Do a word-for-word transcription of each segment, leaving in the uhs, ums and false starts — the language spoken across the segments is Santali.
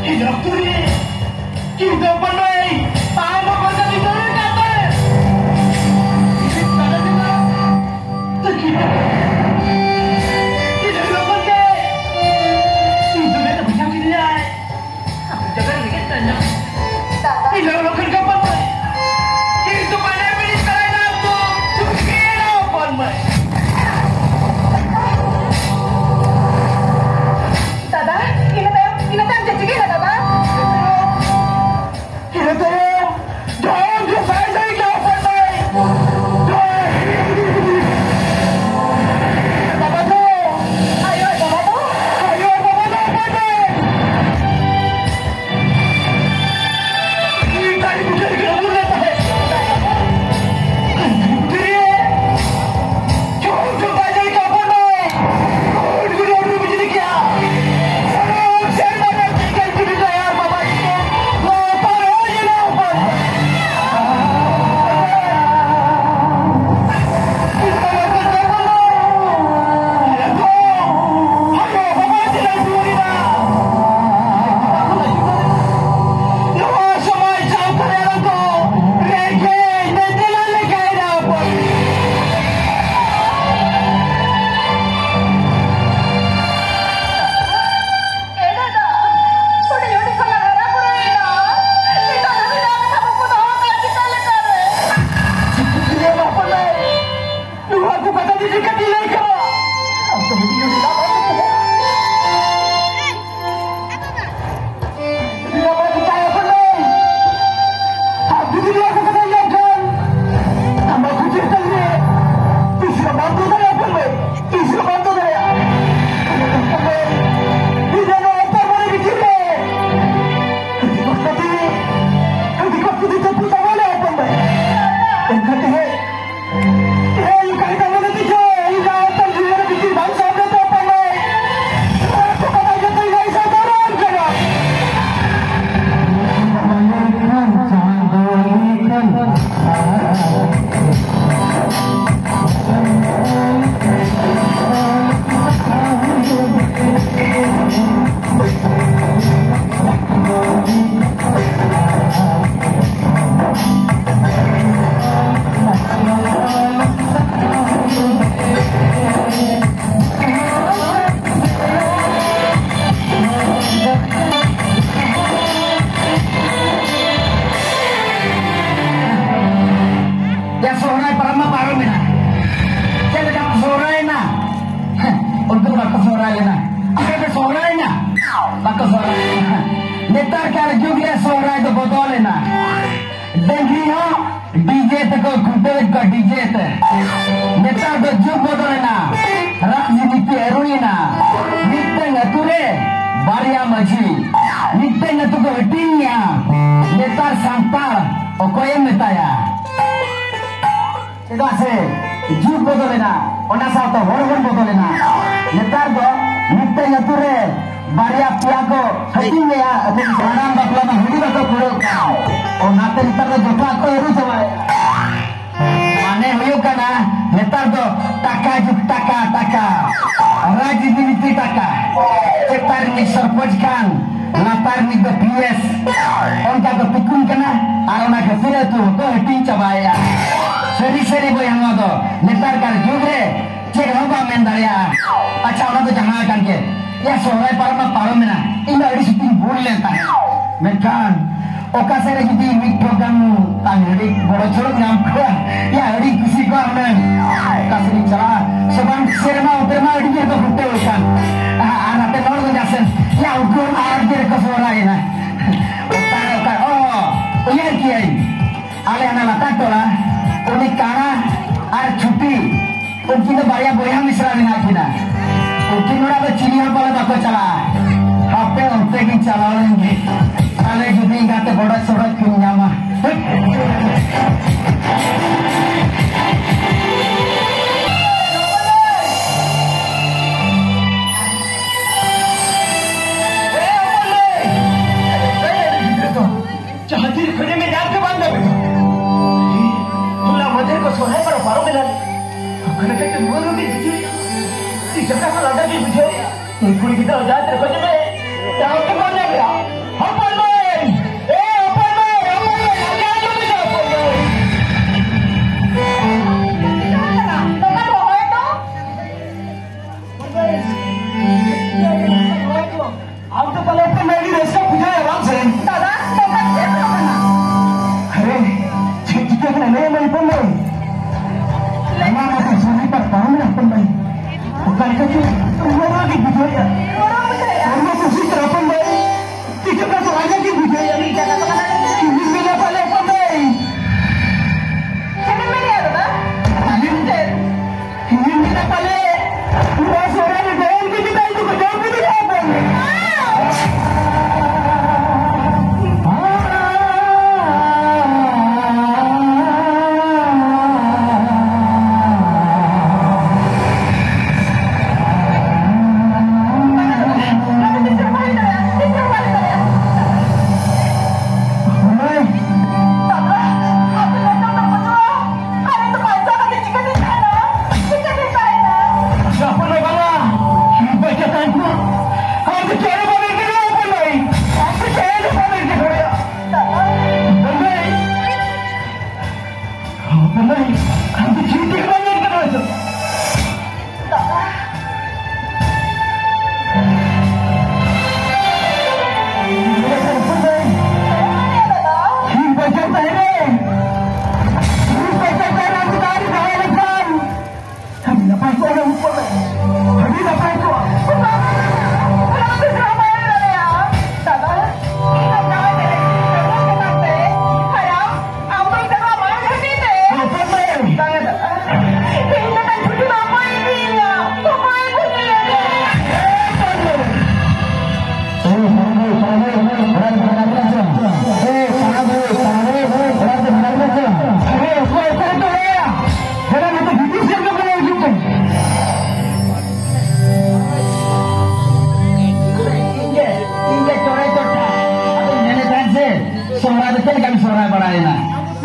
ᱤᱧ ᱚᱠᱛᱚ ᱨᱮ ᱠᱤᱱᱛᱩ ᱵᱟᱹᱱᱩᱭ ᱛᱟᱦᱮᱸ ᱵᱟᱵᱟ ᱠᱟᱹᱢᱤ ᱠᱚᱨᱮ ᱠᱟᱛᱮ ᱤᱧ ᱫᱟᱫᱟ ᱡᱮ ᱛᱟᱹᱠᱤᱱ ᱤᱧ ᱞᱚᱜᱚᱱ ᱜᱮ ᱤᱧ ᱫᱚ ᱢᱮᱫ ᱵᱩᱡᱷᱟᱹᱣ ᱠᱤᱫᱤᱧᱟᱭ᱾ ᱟᱫᱚ ᱡᱟᱭᱜᱟ ᱨᱮ ᱞᱮᱜᱮᱫ ᱛᱟᱭᱟ᱾ ᱤᱧ ᱞᱚᱜᱚᱱ ᱠᱷᱚᱱ ᱜᱮ ᱵᱟᱹᱱᱩᱭ ᱠᱤᱱᱛᱩ ᱵᱟᱱᱟᱨ ᱢᱤᱱᱤᱴ ᱛᱟᱞᱟᱭ ᱱᱟ ᱛᱚ ᱪᱩᱯᱠᱮ ᱨᱚᱯᱚᱲ ᱢᱟᱹᱭ᱾ ᱫᱟᱫᱟ, ᱤᱱᱟᱹ ᱛᱟᱭᱚᱢ, ᱤᱱᱟᱹ ᱛᱟᱭᱚᱢ ᱪᱮᱫ ᱪᱤᱠᱟᱹᱭᱮᱱᱟ ᱫᱟᱫᱟ? ᱵᱟᱠᱚ ᱥᱚᱦᱨᱟᱭᱚᱜ ᱠᱟᱱᱟ᱾ ᱱᱮᱛᱟᱨ ᱠᱟᱨ ᱡᱩᱜᱽ ᱨᱮ ᱥᱚᱦᱨᱟᱭ ᱫᱚ ᱵᱚᱫᱚᱞ ᱮᱱᱟ᱾ ᱰᱟᱹᱝᱨᱤ ᱦᱚᱸ ᱰᱤᱡᱮ ᱛᱮᱠᱚ ᱠᱷᱩᱱᱴᱟᱹᱣᱮᱫ ᱠᱚᱣᱟ, ᱰᱤᱡᱮ ᱛᱮ᱾ ᱱᱮᱛᱟᱨ ᱫᱚ ᱡᱩᱜᱽ ᱵᱚᱫᱚᱞ ᱮᱱᱟ, ᱨᱟᱡᱽᱱᱤᱛᱤ ᱟᱹᱨᱩᱭᱮᱱᱟ᱾ ᱢᱤᱫᱴᱟᱝ ᱟᱹᱛᱩ ᱨᱮ ᱵᱟᱨᱭᱟ ᱢᱟᱹᱡᱷᱤ, ᱢᱤᱫᱴᱟᱝ ᱟᱹᱛᱩ ᱠᱚ ᱦᱟᱹᱴᱤᱧᱮᱜᱼᱟ᱾ ᱱᱮᱛᱟᱨ ᱥᱟᱱᱛᱟᱲ ᱚᱠᱚᱭᱮᱢ ᱢᱮᱛᱟᱭᱟ? ᱪᱮᱫᱟᱜ ᱥᱮ ᱡᱩᱜᱽ ᱵᱚᱫᱚᱞᱮᱱᱟ, ᱚᱱᱟ ᱥᱟᱶᱛᱮ ᱦᱚᱲ ᱵᱚᱱ ᱵᱚᱫᱚᱞᱮᱱᱟ᱾ ᱱᱮᱛᱟᱨ ᱫᱚ ᱢᱤᱫᱴᱟᱝ ᱟᱹᱛᱩ ᱨᱮ ᱵᱟᱨᱭᱟ ᱯᱮᱭᱟ ᱠᱚ ᱦᱟᱹᱴᱤᱧ ᱞᱮᱭᱟ, ᱟᱹᱛᱩ ᱫᱤᱥᱚᱢ᱾ ᱦᱟᱲᱟᱢ ᱵᱟᱯᱞᱟ ᱢᱟ ᱦᱩᱰᱤᱧ ᱵᱟᱠᱚ ᱠᱩᱲᱟᱹᱜ ᱠᱟᱱ, ᱚᱱᱟᱛᱮ ᱱᱮᱛᱟᱨ ᱫᱚ ᱡᱚᱛᱚᱣᱟᱜ ᱠᱚ ᱟᱹᱨᱩ ᱪᱟᱵᱟᱭᱮᱫᱟ᱾ ᱢᱟᱱᱮ ᱦᱩᱭᱩᱜ ᱠᱟᱱᱟ, ᱱᱮᱛᱟᱨ ᱫᱚ ᱴᱟᱠᱟ ᱡᱩᱜᱽ, ᱴᱟᱠᱟ, ᱴᱟᱠᱟ, ᱨᱟᱡᱽᱱᱤᱛᱤ ᱴᱟᱠᱟ᱾ ᱪᱮᱛᱟᱱ ᱨᱤᱱᱤᱡ ᱥᱚᱨᱯᱚᱸᱪ ᱠᱷᱟᱱ, ᱞᱟᱛᱟᱨ ᱨᱤᱱᱤᱡ ᱫᱚ ᱯᱤ ᱮᱥ᱾ ᱚᱱᱠᱟ ᱠᱚ ᱛᱤᱸᱜᱩᱱ ᱠᱟᱱᱟ, ᱟᱨ ᱚᱱᱟ ᱠᱷᱟᱹᱛᱤᱨ ᱟᱹᱛᱩ ᱦᱚᱸᱠᱚ ᱦᱟᱹᱴᱤᱧ ᱪᱟᱵᱟᱭᱮᱫᱼᱟ᱾ ᱥᱟᱹᱨᱤ ᱥᱟᱹᱨᱤ ᱵᱚᱭᱦᱟ, ᱱᱚᱣᱟ ᱫᱚ ᱱᱮᱛᱟᱨ ᱠᱟᱨ ᱡᱩᱜᱽ ᱨᱮ ᱪᱮᱫ ᱦᱚᱸ ᱵᱟᱢ ᱢᱮᱱ ᱫᱟᱲᱮᱭᱟᱜᱼᱟ᱾ ᱟᱪᱪᱷᱟ, ᱚᱱᱟ ᱫᱚ ᱡᱟᱦᱟᱸ ᱠᱟᱱ ᱜᱮ, ᱭᱟ, ᱥᱚᱦᱨᱟᱭ ᱯᱟᱨᱚᱢ ᱢᱟ ᱯᱟᱨᱚᱢᱮᱱᱟ, ᱤᱧ ᱫᱚ ᱟᱹᱰᱤ ᱥᱚᱠᱛᱚᱧ ᱵᱩᱞ ᱞᱮᱱ ᱛᱟᱦᱮᱸᱫ᱾ ᱢᱮᱱᱠᱷᱟᱱ ᱚᱠᱟ ᱥᱮᱫ ᱨᱮ ᱡᱩᱫᱤ ᱢᱤᱫ ᱴᱷᱚᱯ ᱜᱟᱱ ᱛᱟᱝ ᱦᱟᱺᱰᱤ ᱵᱚᱲᱚ ᱪᱚᱲᱚᱠ ᱧᱟᱢ ᱠᱚᱣᱟ, ᱭᱟ, ᱟᱹᱰᱤ ᱠᱩᱥᱤ ᱠᱚᱜᱼᱟ ᱦᱩᱱᱟᱹᱝ᱾ ᱚᱠᱟ ᱥᱮᱫ ᱤᱧ ᱪᱟᱞᱟᱜᱼᱟ? ᱥᱮ ᱵᱟᱝ, ᱥᱮᱨᱢᱟ ᱚᱱᱛᱮ ᱨᱮᱢᱟ ᱟᱹᱰᱤ ᱡᱳᱨ ᱠᱚ ᱠᱷᱩᱱᱴᱟᱹᱣ ᱟᱠᱟᱱ᱾ ᱟᱨ ᱱᱟᱛᱮ ᱱᱚᱰᱮ ᱫᱚ ᱡᱟᱥᱮᱱ, ᱭᱟ, ᱩᱱᱠᱩ ᱦᱚᱸ ᱟᱨ ᱡᱳᱨ ᱠᱚ ᱥᱚᱦᱨᱟᱭᱮᱱᱟ᱾ ᱚᱠᱟ ᱨᱮ, ᱚᱠᱟ, ᱚ, ᱩᱭᱦᱟᱹᱨ ᱠᱤᱭᱟᱹᱧ᱾ ᱟᱞᱮ ᱦᱟᱱᱟ ᱞᱟᱛᱟᱨ ᱴᱚᱞᱟ, ᱩᱱᱤ ᱠᱟᱬᱟ ᱟᱨ ᱪᱷᱩᱴᱤ, ᱩᱱᱠᱤᱱ ᱫᱚ ᱵᱟᱨᱭᱟ ᱵᱚᱭᱦᱟ ᱢᱤᱥᱨᱟ ᱢᱮᱱᱟᱜ ᱠᱤᱱᱟ᱾ ᱩᱱᱠᱤᱱ ᱚᱲᱟᱜ ᱫᱚ ᱪᱤᱞᱤ ᱦᱚᱸ ᱯᱟᱞᱮ ᱵᱟᱠᱚ ᱪᱟᱞᱟᱜᱼᱟ᱾ ᱦᱟᱯᱮ ᱚᱱᱛᱮ ᱜᱤᱧ ᱪᱟᱞᱟᱣ ᱞᱮᱱ ᱜᱮ, ᱯᱟᱞᱮ ᱡᱩᱫᱤ ᱮᱸᱜᱟᱛᱮ ᱵᱚᱰᱚᱡ ᱥᱚᱰᱚᱡ ᱠᱤᱱ ᱧᱟᱢᱟ᱾ ᱡᱟᱦᱟᱸ ᱛᱤᱨ ᱠᱷᱚᱱᱮᱢ ᱧᱟᱢ ᱜᱮ ᱵᱟᱝ ᱧᱟᱢᱮᱫᱟ᱾ ᱦᱚᱞᱟ ᱢᱟᱫᱷᱮᱨ ᱠᱚ ᱥᱚᱨᱦᱟᱭ ᱯᱟᱨᱚ ᱯᱟᱨᱚᱢ ᱮᱱᱟ᱾ ᱚᱠᱟ ᱞᱮᱠᱟᱛᱮ ᱱᱚᱣᱟ ᱨᱳᱜᱽ ᱤᱧ ᱵᱩᱡᱷᱟᱹᱣᱮᱫᱼᱟ? ᱛᱤ ᱡᱟᱸᱜᱟ ᱠᱚ ᱞᱟᱸᱫᱟ ᱜᱮᱧ ᱵᱩᱡᱷᱟᱹᱣᱮᱫᱼᱟ᱾ ᱩᱱᱤ ᱠᱩᱲᱤ ᱜᱤᱫᱽᱨᱟᱹ ᱡᱟᱦᱟᱸ ᱛᱤᱨ ᱠᱷᱚᱱᱮᱢ ᱧᱟᱢ ᱜᱮ ᱵᱟᱝ ᱧᱟᱢᱮᱫᱼᱟ᱾ ᱦᱚᱯᱚᱱ ᱢᱟᱹᱭ! ᱮ ᱦᱚᱯᱚᱱ ᱢᱟᱹᱭ! ᱦᱚᱯᱚᱱ ᱢᱟᱹᱭ! ᱟᱞᱮ ᱟᱸᱡᱚᱢ ᱢᱮᱥᱮ ᱦᱚᱯᱚᱱ ᱢᱟᱹᱭ! ᱟᱢ ᱫᱚ ᱯᱟᱞᱮ ᱦᱚᱯᱚᱱ ᱢᱟᱹᱭ ᱟᱹᱰᱤ ᱨᱟᱹᱥᱠᱟᱹ ᱵᱩᱡᱷᱟᱹᱣᱮᱫᱼᱟ ᱵᱟᱝ ᱥᱮ? ᱫᱟᱫᱟ, ᱱᱚᱝᱠᱟ ᱪᱮᱫ ᱦᱩᱭᱩᱜ ᱠᱟᱱᱟ? ᱟᱨᱮ, ᱪᱮᱫ ᱪᱤᱠᱟᱹ ᱠᱟᱱᱟ ᱞᱟᱹᱭ ᱢᱮ ᱦᱚᱯᱚᱱ ᱢᱟᱹᱭ᱾ ᱚᱱᱟ ᱢᱟ ᱥᱚᱨᱦᱟᱭ ᱯᱟᱨ ᱯᱟᱨᱚᱢ ᱮᱱᱟ ᱦᱚᱯᱚᱱ ᱢᱟᱹᱭ᱾ ᱚᱠᱟ ᱞᱮᱠᱟ ᱪᱚ ᱨᱩᱣᱟᱹ ᱨᱩᱣᱟᱹ ᱜᱮ ᱵᱩᱡᱷᱟᱹᱣᱮᱫᱼᱟ᱾ ᱨᱩᱣᱟᱹ ᱵᱩᱡᱷᱟᱹᱣᱮᱫᱼᱟ? ᱦᱚᱲᱢᱚ ᱠᱚ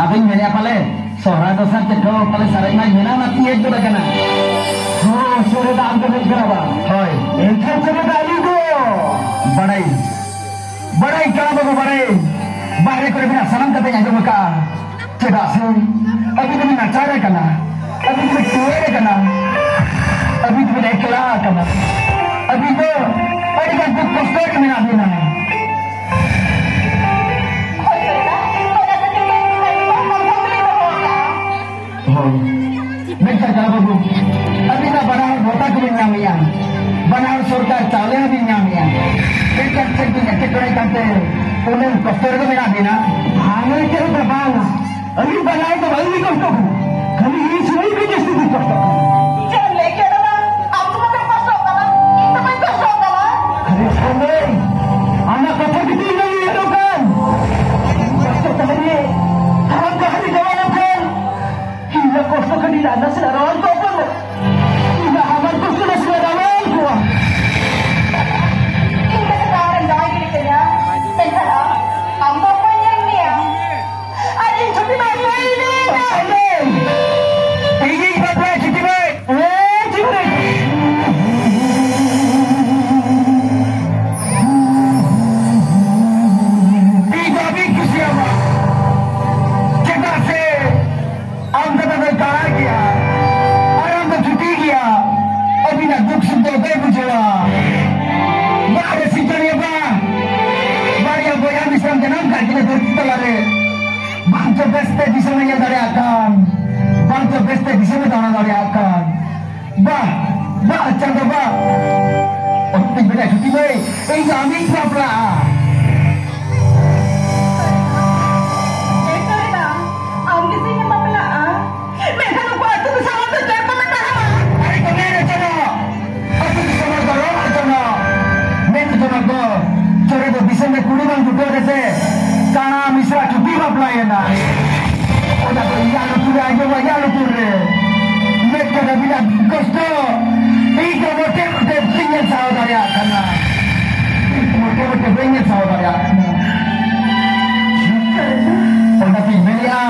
ᱟᱫᱚᱧ ᱢᱮᱱᱮᱫᱼᱟ ᱯᱟᱞᱮ ᱥᱚᱦᱨᱟᱭ ᱫᱚᱥᱟᱨ ᱪᱮᱫ ᱠᱚ ᱯᱟᱞᱮ ᱥᱟᱨᱮᱡ ᱢᱟᱭ ᱢᱮᱱᱟ, ᱚᱱᱟ ᱛᱤᱭᱟᱹᱜ ᱜᱚᱫ ᱟᱠᱟᱱᱟ᱾ ᱦᱚᱸ, ᱥᱚᱦᱨᱟᱭ ᱫᱚ ᱟᱢ ᱜᱮ ᱦᱮᱡ ᱠᱟᱱᱟ ᱵᱟᱝ? ᱦᱳᱭ᱾ ᱮᱱᱠᱷᱟᱱ ᱥᱚᱦᱨᱟᱭ ᱫᱚ ᱟᱹᱞᱤᱧ ᱫᱚ ᱵᱟᱲᱟᱭ, ᱵᱟᱲᱟᱭ ᱠᱟᱱᱟ ᱵᱟᱹᱵᱩ, ᱵᱟᱲᱟᱭ᱾ ᱵᱟᱦᱨᱮ ᱠᱚᱨᱮ ᱢᱮᱱᱟᱜ ᱥᱟᱱᱟᱢ ᱠᱟᱛᱷᱟᱧ ᱟᱸᱡᱚᱢ ᱟᱠᱟᱫᱼᱟ᱾ ᱪᱮᱫᱟᱜ ᱥᱮ ᱟᱹᱵᱤᱱ ᱫᱚᱵᱤᱱ ᱱᱟᱪᱟᱨ ᱟᱠᱟᱱᱟ, ᱟᱹᱵᱤᱱ ᱫᱚᱵᱤᱱ ᱴᱩᱣᱟᱹᱨ ᱟᱠᱟᱱᱟ, ᱟᱹᱵᱤᱱ ᱫᱚᱵᱤᱱ ᱮᱠᱞᱟ ᱟᱠᱟᱱᱟ, ᱟᱹᱵᱤᱱ ᱫᱚ ᱟᱹᱰᱤ ᱜᱟᱱ ᱫᱩᱠ ᱠᱚᱥᱴᱚ ᱨᱮ ᱢᱮᱱᱟᱜ ᱵᱤᱱᱟ᱾ ᱦᱳᱭ᱾ ᱢᱮᱱᱠᱷᱟᱱ ᱠᱟᱱᱟ ᱵᱟᱹᱵᱩ, ᱟᱹᱵᱤᱱ ᱢᱟ ᱵᱟᱱᱟ ᱦᱚᱲ ᱵᱷᱚᱛᱟ ᱠᱚᱵᱤᱱ ᱧᱟᱢᱮᱜᱼᱟ, ᱵᱟᱱᱟ ᱦᱚᱲ ᱥᱚᱨᱠᱟᱨ ᱪᱟᱣᱞᱮ ᱦᱚᱸᱵᱤᱱ ᱧᱟᱢᱮᱜᱼᱟ, ᱢᱮᱱᱠᱷᱟᱱ ᱪᱮᱫ ᱵᱤᱱ ᱮᱴᱠᱮᱴᱚᱬᱮ ᱠᱟᱱᱛᱮ ᱩᱱᱟᱹᱝ ᱠᱚᱥᱴᱚ ᱨᱮᱫᱚ ᱢᱮᱱᱟᱜ ᱵᱤᱱᱟ? ᱦᱟᱱᱮ ᱪᱮᱫ ᱞᱮᱠᱟ ᱵᱟᱝ, ᱟᱹᱞᱤᱧ ᱵᱟᱱᱟ ᱦᱚᱲ ᱫᱚ ᱵᱟᱹᱞᱤᱧ ᱠᱚᱥᱴᱚ ᱠᱟᱱᱟ, ᱠᱷᱟᱹᱞᱤ ᱤᱧ ᱥᱩᱢᱩᱝ ᱜᱮ ᱡᱟᱹᱥᱛᱤ ᱫᱩᱧ ᱠᱚᱥᱴᱚᱜ ᱠᱟᱱᱟ᱾ ᱪᱮᱫ ᱮᱢ ᱞᱟᱹᱭ ᱠᱮᱫᱟ ᱵᱟᱝ? ᱟᱢ ᱥᱩᱢᱩᱝ ᱜᱮᱢ ᱠᱚᱥᱴᱚᱜ ᱠᱟᱱᱟ, ᱤᱧ ᱫᱚ ᱵᱟᱹᱧ ᱠᱚᱥᱴᱚᱜ ᱠᱟᱱᱟ᱾ ᱟᱨᱮ ᱥᱚᱢᱚᱭ, ᱟᱢᱟᱜ ᱠᱟᱛᱷᱟ ᱜᱮᱛᱚ ᱤᱧ ᱫᱚᱧ ᱩᱭᱦᱟᱹᱨᱚᱜ ᱠᱟᱱ᱾ ᱠᱚᱥᱴᱚ ᱛᱟᱦᱮᱸ ᱨᱮ, ᱟᱢ ᱡᱟᱦᱟᱸ ᱨᱮ ᱡᱟᱶᱟᱭ ᱞᱮᱱᱠᱷᱟᱱ, ᱤᱧᱟᱹᱜ ᱠᱚᱥᱴᱚ ᱠᱟᱹᱴᱤᱡ ᱞᱟᱸᱫᱟ ᱥᱮ ᱨᱟᱣᱟᱞ ᱠᱚᱜ ᱠᱟᱱᱟ᱾ ᱤᱧᱟᱹᱜ ᱦᱟᱢᱟᱞ ᱠᱚᱥᱴᱚ ᱱᱟᱥᱮ ᱨᱟᱣᱟᱞ ᱠᱚᱜᱼᱟ᱾ ᱤᱧ ᱫᱚ ᱥᱮᱛᱟᱜ ᱨᱮᱢ ᱡᱟᱶᱟᱭ ᱜᱤᱰᱤ ᱠᱟᱹᱧᱟ, ᱢᱮᱱᱠᱷᱟᱱ ᱟᱢ, ᱟᱢ ᱫᱚ ᱚᱠᱚᱭ ᱧᱮᱞ ᱢᱮᱭᱟ? ᱟᱨ ᱤᱧ ᱪᱷᱩᱴᱤ ᱵᱟᱹᱧ ᱞᱟᱹᱭ ᱞᱮᱫᱟ᱾ ᱤᱧᱤᱧ ᱵᱟᱯᱞᱟ ᱪᱷᱩᱴᱤ ᱵᱟᱹᱧ᱾ ᱤᱧ ᱫᱚ ᱟᱹᱰᱤᱧ ᱠᱩᱥᱤᱭᱟᱢᱟ᱾ ᱪᱮᱫᱟᱜ ᱥᱮ ᱟᱢ ᱫᱚ ᱫᱚᱢᱮ ᱠᱟᱲᱟ ᱜᱮᱭᱟ᱾ ᱟᱨ ᱟᱢ ᱫᱚ ᱪᱷᱩᱴᱤ ᱜᱮᱭᱟ᱾ ᱟᱹᱵᱤᱱᱟᱜ ᱫᱩᱠ ᱥᱩᱠ ᱫᱚ ᱚᱠᱚᱭ ᱵᱩᱡᱷᱟᱹᱣᱟ? ᱵᱟᱦ ᱨᱮ ᱥᱤᱧᱪᱟᱹᱨᱤᱭᱟᱹ ᱵᱟᱦ᱾ ᱵᱟᱨᱭᱟ ᱵᱚᱭᱦᱟ ᱢᱤᱥᱨᱟᱢ ᱡᱟᱱᱟᱢ ᱠᱟᱜ ᱠᱤᱱᱟ ᱫᱷᱟᱹᱨᱛᱤ ᱛᱟᱞᱟᱨᱮ᱾ ᱵᱟᱝ ᱪᱚ ᱵᱮᱥᱛᱮ ᱫᱤᱥᱚᱢᱮ ᱧᱮᱞ ᱫᱟᱲᱮᱭᱟᱜ ᱠᱟᱱ᱾ ᱵᱟᱝ ᱪᱚ ᱵᱮᱥᱛᱮ ᱫᱤᱥᱚᱢᱮ ᱫᱟᱬᱟ ᱫᱟᱲᱮᱭᱟᱜ ᱠᱟᱱ᱾ ᱵᱟᱦ, ᱵᱟᱦ, ᱪᱟᱸᱫᱚ ᱵᱟᱦ᱾ ᱚᱱᱛᱮᱧ ᱢᱮᱱᱟ, ᱪᱷᱩᱴᱤ ᱢᱟᱹᱭ, ᱤᱧ ᱫᱚ ᱟᱢᱤᱧ ᱵᱟᱯᱞᱟᱜᱼᱟ᱾ ᱮ ᱥᱚᱨᱮᱱᱟ, ᱟᱢ ᱜᱮᱥᱮ ᱤᱧᱮᱢ ᱵᱟᱯᱞᱟᱜᱼᱟ? ᱢᱮᱱᱠᱷᱟᱱ ᱩᱱᱠᱩ ᱟᱹᱛᱩ ᱫᱤᱥᱚᱢ ᱦᱚᱲ ᱫᱚ ᱪᱮᱫ ᱠᱚ ᱢᱮᱛᱟᱢᱟ? ᱟᱨᱮ ᱠᱚ ᱢᱮᱱ ᱦᱚᱪᱚᱱᱚᱜ, ᱟᱹᱛᱩ ᱫᱤᱥᱚᱢ ᱦᱚᱲ ᱫᱚ ᱨᱚᱲ ᱦᱚᱪᱚᱱᱚᱜ, ᱢᱮᱱ ᱦᱚᱪᱚᱱᱚᱜ ᱠᱚ, ᱪᱚᱨᱮ ᱫᱚ ᱫᱤᱥᱚᱢ ᱨᱮ ᱠᱩᱲᱤ ᱵᱟᱝ ᱡᱩᱴᱟᱹᱣ ᱨᱮᱥᱮ, ᱠᱟᱬᱟ ᱢᱤᱥᱨᱟ ᱪᱷᱩᱴᱤ ᱵᱟᱯᱞᱟᱭᱮᱱᱟ᱾ ᱚᱱᱟ ᱫᱚ ᱤᱧᱟᱹᱜ ᱞᱩᱛᱩᱨ ᱨᱮ ᱟᱸᱡᱚᱢᱚᱜ, ᱤᱧᱟᱹᱜ ᱞᱩᱛᱩᱨ ᱨᱮ᱾ ᱢᱮᱫ ᱠᱟᱱᱟ ᱵᱤᱱᱟ ᱠᱚᱥᱴᱚ᱾ ᱤᱧ ᱫᱚ ᱢᱚᱴᱮ ᱢᱚᱴᱮ ᱵᱟᱹᱧ ᱧᱮᱞ ᱥᱟᱦᱟᱣ ᱫᱟᱲᱮᱭᱟᱜ ᱠᱟᱱᱟ᱾ ᱤᱧ ᱫᱚ ᱢᱚᱴᱮ ᱢᱚᱴᱮ ᱵᱟᱹᱧ ᱧᱮᱞ ᱥᱟᱦᱟᱣ ᱫᱟᱲᱮᱭᱟᱜ ᱠᱟᱱᱟ᱾ ᱚᱱᱟᱛᱤᱧ ᱢᱮᱱᱮᱜᱼᱟ,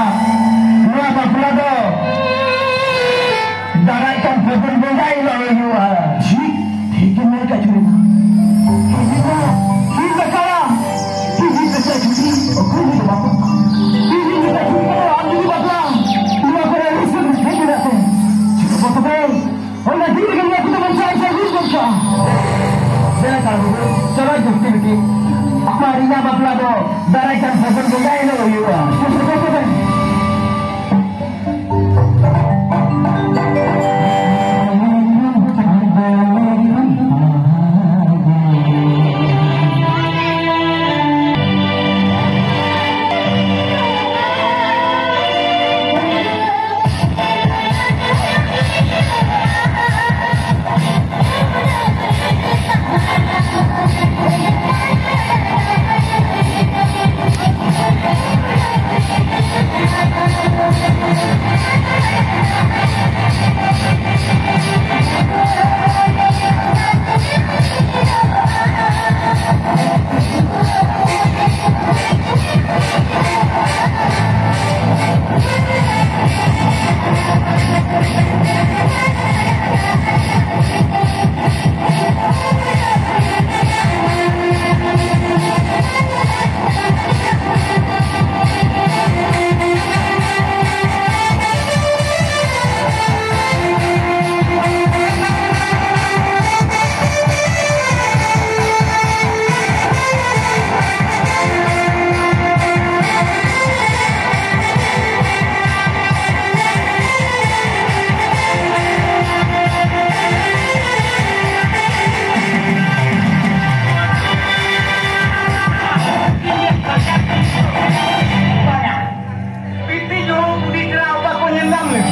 ᱡᱟᱹᱥᱛᱤ ᱵᱤᱴᱤ, ᱟᱯᱟ ᱨᱤᱧᱟ ᱵᱟᱯᱞᱟ ᱫᱚ ᱫᱟᱨᱟᱭ ᱠᱟᱱ ᱯᱷᱟᱹᱜᱩᱱ ᱵᱚᱸᱜᱟ ᱦᱤᱞᱳᱜ ᱦᱩᱭᱩᱜᱼᱟ᱾ ᱵᱤᱴᱤ ᱡᱚᱦᱚᱜ ᱠᱩᱲᱤ ᱠᱟᱱᱟ, ᱚᱠᱟ ᱠᱚ ᱧᱮᱞ ᱧᱟᱢ ᱞᱮᱱ?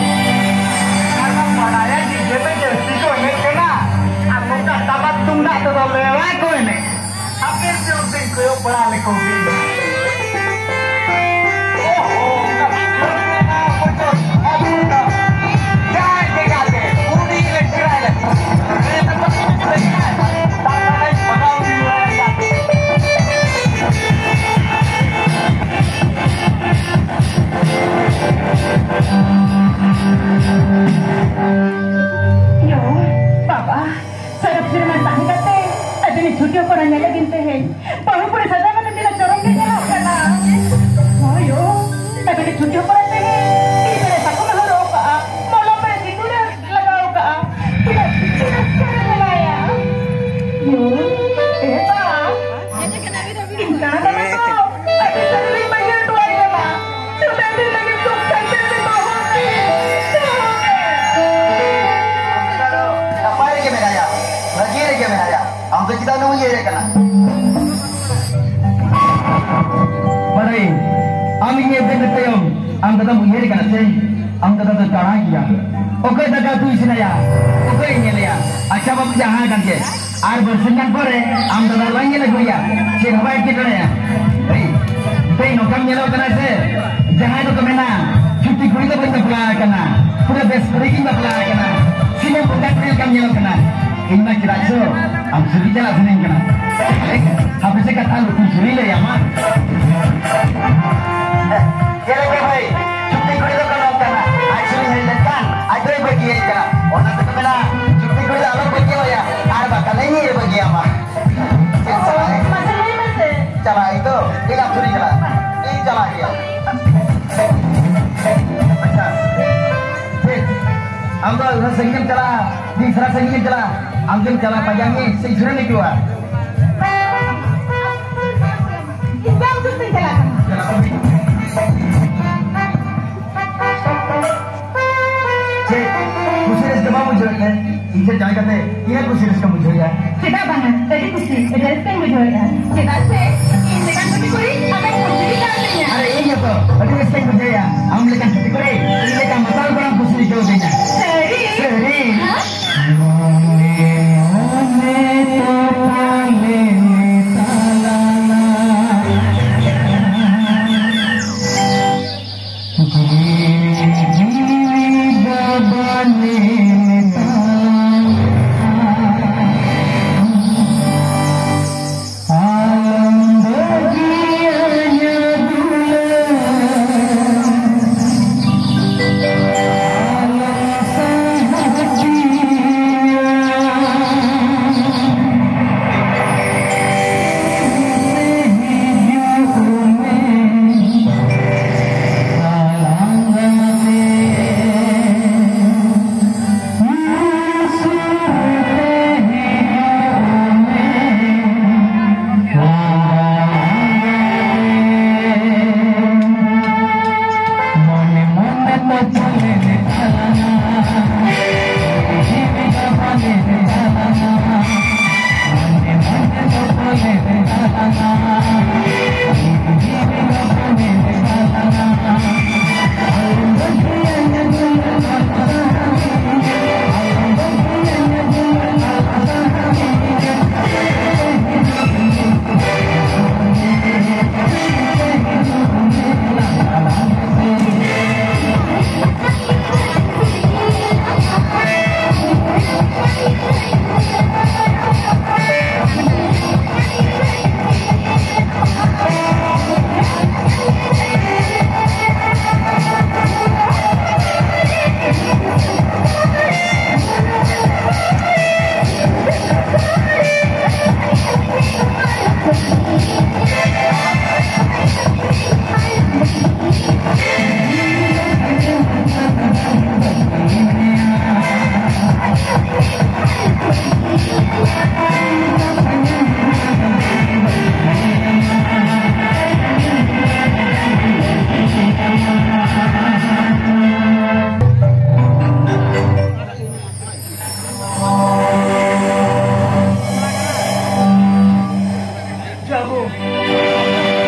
ᱟᱨ ᱵᱟᱢ ᱵᱟᱲᱟᱭᱟ ᱡᱮ ᱡᱮᱛᱮ ᱡᱟᱹᱥᱛᱤ ᱠᱚ ᱮᱱᱮᱡ ᱠᱟᱱᱟ? ᱟᱨ ᱱᱚᱝᱠᱟ ᱴᱟᱢᱟᱠ ᱛᱩᱢᱫᱟᱜ ᱛᱮᱫᱚ ᱞᱮᱲᱟ ᱠᱚ ᱮᱱᱮᱡ᱾ ᱦᱟᱯᱮ ᱥᱮ ᱚᱱᱛᱮᱧ ᱠᱚᱭᱚᱜ ᱵᱟᱲᱟ ᱞᱮᱠᱚ ᱜᱮ᱾ ᱚᱦᱚ, ᱚᱱᱟ ᱵᱚᱪᱚᱨ, ᱚᱱᱟ ᱡᱟᱭ ᱡᱟᱭᱜᱟ ᱨᱮ ᱩᱱᱤ ᱞᱮ ᱪᱮᱦᱨᱟᱭ ᱞᱟᱹᱜᱤᱫ᱾ ᱭᱳ, ᱵᱟᱵᱟ, ᱥᱟᱨᱟ ᱥᱮᱨᱢᱟ ᱛᱟᱦᱮᱸ ᱠᱟᱛᱮ ᱟᱹᱵᱤᱱ ᱪᱷᱩᱴᱤ ᱦᱚᱯᱚᱱ ᱧᱮᱞᱮᱫ ᱵᱤᱱ ᱛᱟᱦᱮᱸ᱾ ᱵᱟᱹᱦᱩ ᱠᱩᱲᱤ ᱥᱟᱡᱟᱣ ᱠᱟᱛᱮ ᱛᱤᱱᱟᱹᱜ ᱪᱚᱨᱚᱠ ᱜᱮ ᱧᱮᱞᱚᱜ ᱠᱟᱱᱟ᱾ ᱦᱳᱭ ᱭᱳ, ᱟᱹᱵᱤᱱ ᱪᱷᱩᱴᱤ ᱦᱚᱯᱚᱱ ᱛᱟᱦᱮᱸ, ᱛᱤ ᱨᱮ ᱥᱟᱠᱚᱢ ᱮ ᱦᱚᱨᱚᱜ ᱠᱟᱜᱼᱟ, ᱢᱚᱞᱚᱝ ᱨᱮ ᱥᱤᱸᱫᱩᱨ ᱮ ᱞᱟᱜᱟᱣ ᱠᱟᱜᱼᱟ᱾ ᱛᱤᱱᱟᱹᱜ ᱪᱮᱦᱨᱟ ᱢᱮᱱᱟᱭᱟ᱾ ᱭᱳ, ᱮ ᱵᱟ᱾ ᱠᱟᱱᱟ ᱥᱮ? ᱟᱢ ᱫᱟᱫᱟ ᱫᱚ ᱫᱟᱬᱟ ᱜᱮᱭᱟ᱾ ᱚᱠᱚᱭ ᱫᱟᱠᱟ ᱩᱛᱩ ᱤᱥᱤᱱᱟᱭᱟ? ᱚᱠᱚᱭ ᱧᱮᱞᱮᱭᱟ? ᱟᱪᱪᱷᱟ ᱵᱟᱵᱩ, ᱡᱟᱦᱟᱸ ᱠᱟᱱ ᱜᱮ, ᱟᱨ ᱵᱟᱨᱥᱤᱧ ᱜᱟᱱ ᱯᱚᱨᱮ ᱟᱢ ᱫᱟᱫᱟ ᱵᱟᱭ ᱧᱮᱞ ᱟᱹᱜᱩᱭᱟ, ᱪᱮᱫ ᱦᱚᱸ ᱵᱟᱭ ᱮᱴᱠᱮᱴᱚᱬᱮᱭᱟ᱾ ᱮᱭ, ᱛᱮᱦᱮᱧ ᱱᱚᱝᱠᱟᱢ ᱧᱮᱞᱚᱜ ᱠᱟᱱᱟ ᱥᱮ, ᱡᱟᱦᱟᱸᱭ ᱫᱚᱠᱚ ᱢᱮᱱᱟ, "ᱪᱷᱩᱴᱤ ᱠᱩᱲᱤ ᱫᱚ ᱵᱟᱹᱧ ᱵᱟᱯᱞᱟ ᱟᱠᱟᱱᱟ, ᱯᱩᱨᱟᱹ ᱵᱮᱥ ᱠᱩᱲᱤ ᱜᱤᱧ ᱵᱟᱯᱞᱟ ᱟᱠᱟᱱᱟ, ᱥᱤᱱᱮᱢ ᱵᱚᱸᱜᱟ ᱠᱩᱲᱤ ᱞᱮᱠᱟᱢ ᱧᱮᱞᱚᱜ ᱠᱟᱱᱟ᱾" ᱤᱧ ᱢᱟ ᱪᱮᱫᱟᱜ ᱪᱚ ᱟᱢ ᱥᱩᱨ ᱜᱮ ᱪᱟᱞᱟᱜ ᱥᱟᱱᱟᱧ ᱠᱟᱱᱟ᱾ ᱦᱟᱯᱮ ᱥᱮ ᱠᱟᱛᱷᱟ ᱟᱞᱚᱯᱮ ᱥᱩᱨᱤ ᱞᱟᱹᱭᱟ ᱢᱟ᱾ ᱪᱮᱫ ᱞᱮᱠᱟ ᱵᱷᱟᱭ, ᱪᱷᱩᱴᱤ ᱠᱩᱲᱤ ᱫᱚ ᱠᱟᱱᱟ ᱠᱟᱱᱟ, ᱟᱡ ᱥᱩᱨ ᱦᱮᱡ ᱞᱮᱱᱠᱷᱟᱱ ᱟᱡ ᱫᱚᱭ ᱵᱟᱹᱜᱤᱭᱟᱹᱧ ᱠᱟᱱᱟ᱾ ᱚᱱᱟ ᱛᱮᱠᱚ ᱢᱮᱱᱟ, ᱪᱷᱩᱴᱤ ᱠᱩᱲᱤ ᱫᱚ ᱟᱞᱚᱢ ᱵᱟᱹᱜᱤᱭᱟᱭᱟ, ᱟᱨ ᱵᱟᱠᱷᱟᱱ ᱤᱧ ᱵᱟᱹᱜᱤᱭᱟᱢᱟ᱾ ᱪᱮᱫ ᱪᱟᱞᱟᱜ ᱟᱭ? ᱢᱟᱥᱮ ᱞᱟᱹᱭ ᱢᱮᱥᱮ᱾ ᱪᱟᱞᱟᱜ ᱟᱭ ᱛᱚ, ᱤᱧ ᱟᱢ ᱥᱩᱨᱤᱧ ᱪᱟᱞᱟᱜᱼᱟ, ᱤᱧ ᱪᱟᱞᱟᱜ ᱜᱮᱭᱟ᱾ ᱟᱪᱪᱷᱟ, ᱪᱮᱫ? ᱟᱢ ᱫᱚ ᱩᱱᱟᱹᱜ ᱥᱟᱺᱜᱤᱧ ᱮᱢ ᱪᱟᱞᱟᱜᱼᱟ, ᱢᱤᱫ ᱥᱟᱨᱟ ᱥᱟᱺᱜᱤᱧ ᱮᱢ ᱪᱟᱞᱟᱜᱼᱟ, ᱟᱢ ᱜᱮᱢ ᱪᱟᱞᱟᱜᱼᱟ ᱯᱟᱸᱡᱟ ᱢᱮ, ᱥᱮ ᱤᱧ ᱥᱩᱨ ᱨᱮᱢ ᱦᱤᱡᱩᱜᱼᱟ? ᱤᱧ ᱫᱚ ᱟᱢ ᱥᱩᱨ ᱛᱮᱧ ᱪᱟᱞᱟᱜ ᱠᱟᱱᱟ᱾ ᱪᱮᱫ? ᱠᱩᱥᱤ ᱨᱟᱹᱥᱠᱟᱹ ᱵᱟᱢ ᱵᱩᱡᱷᱟᱹᱣᱮᱫ ᱛᱮ? ᱤᱧ ᱴᱷᱮᱱ ᱡᱟᱶᱟᱭ ᱠᱟᱛᱮ ᱛᱤᱱᱟᱹᱜ ᱠᱩᱥᱤ ᱨᱟᱹᱥᱠᱟᱹᱢ ᱵᱩᱡᱷᱟᱹᱣᱮᱫᱼᱟ? ᱪᱮᱫᱟᱜ ᱵᱟᱝᱟ? ᱟᱹᱰᱤ ᱠᱩᱥᱤ, ᱟᱹᱰᱤ ᱨᱟᱹᱥᱠᱟᱹᱧ ᱵᱩᱡᱷᱟᱹᱣᱮᱫᱼᱟ᱾ ᱪᱮᱫᱟᱜ ᱥᱮ ᱤᱧ ᱞᱮᱠᱟᱱ ᱠᱩᱲᱤ ᱠᱩᱲᱤ ᱟᱢᱮᱢ ᱠᱩᱥᱤ ᱠᱟᱣᱫᱤᱧᱟ᱾ ᱟᱨ ᱤᱧ ᱦᱚᱸᱛᱚ ᱟᱹᱰᱤ ᱨᱟᱹᱥᱠᱟᱹᱧ ᱵᱩᱡᱷᱟᱹᱣᱮᱫᱼᱟ, ᱟᱢ ᱞᱮᱠᱟᱱ ᱠᱩᱲᱤ ᱠᱩᱲᱤ ᱤᱧ ᱞᱮᱠᱟᱱ ᱢᱟᱛᱟᱞ ᱠᱚᱲᱟᱢ ᱠᱩᱥᱤ ᱦᱚᱪᱚ ᱠᱟᱹᱫᱤᱧᱟ᱾ ᱥᱟᱹᱨᱤ? ᱥᱟᱹᱨᱤ᱾ ᱦᱮᱸ?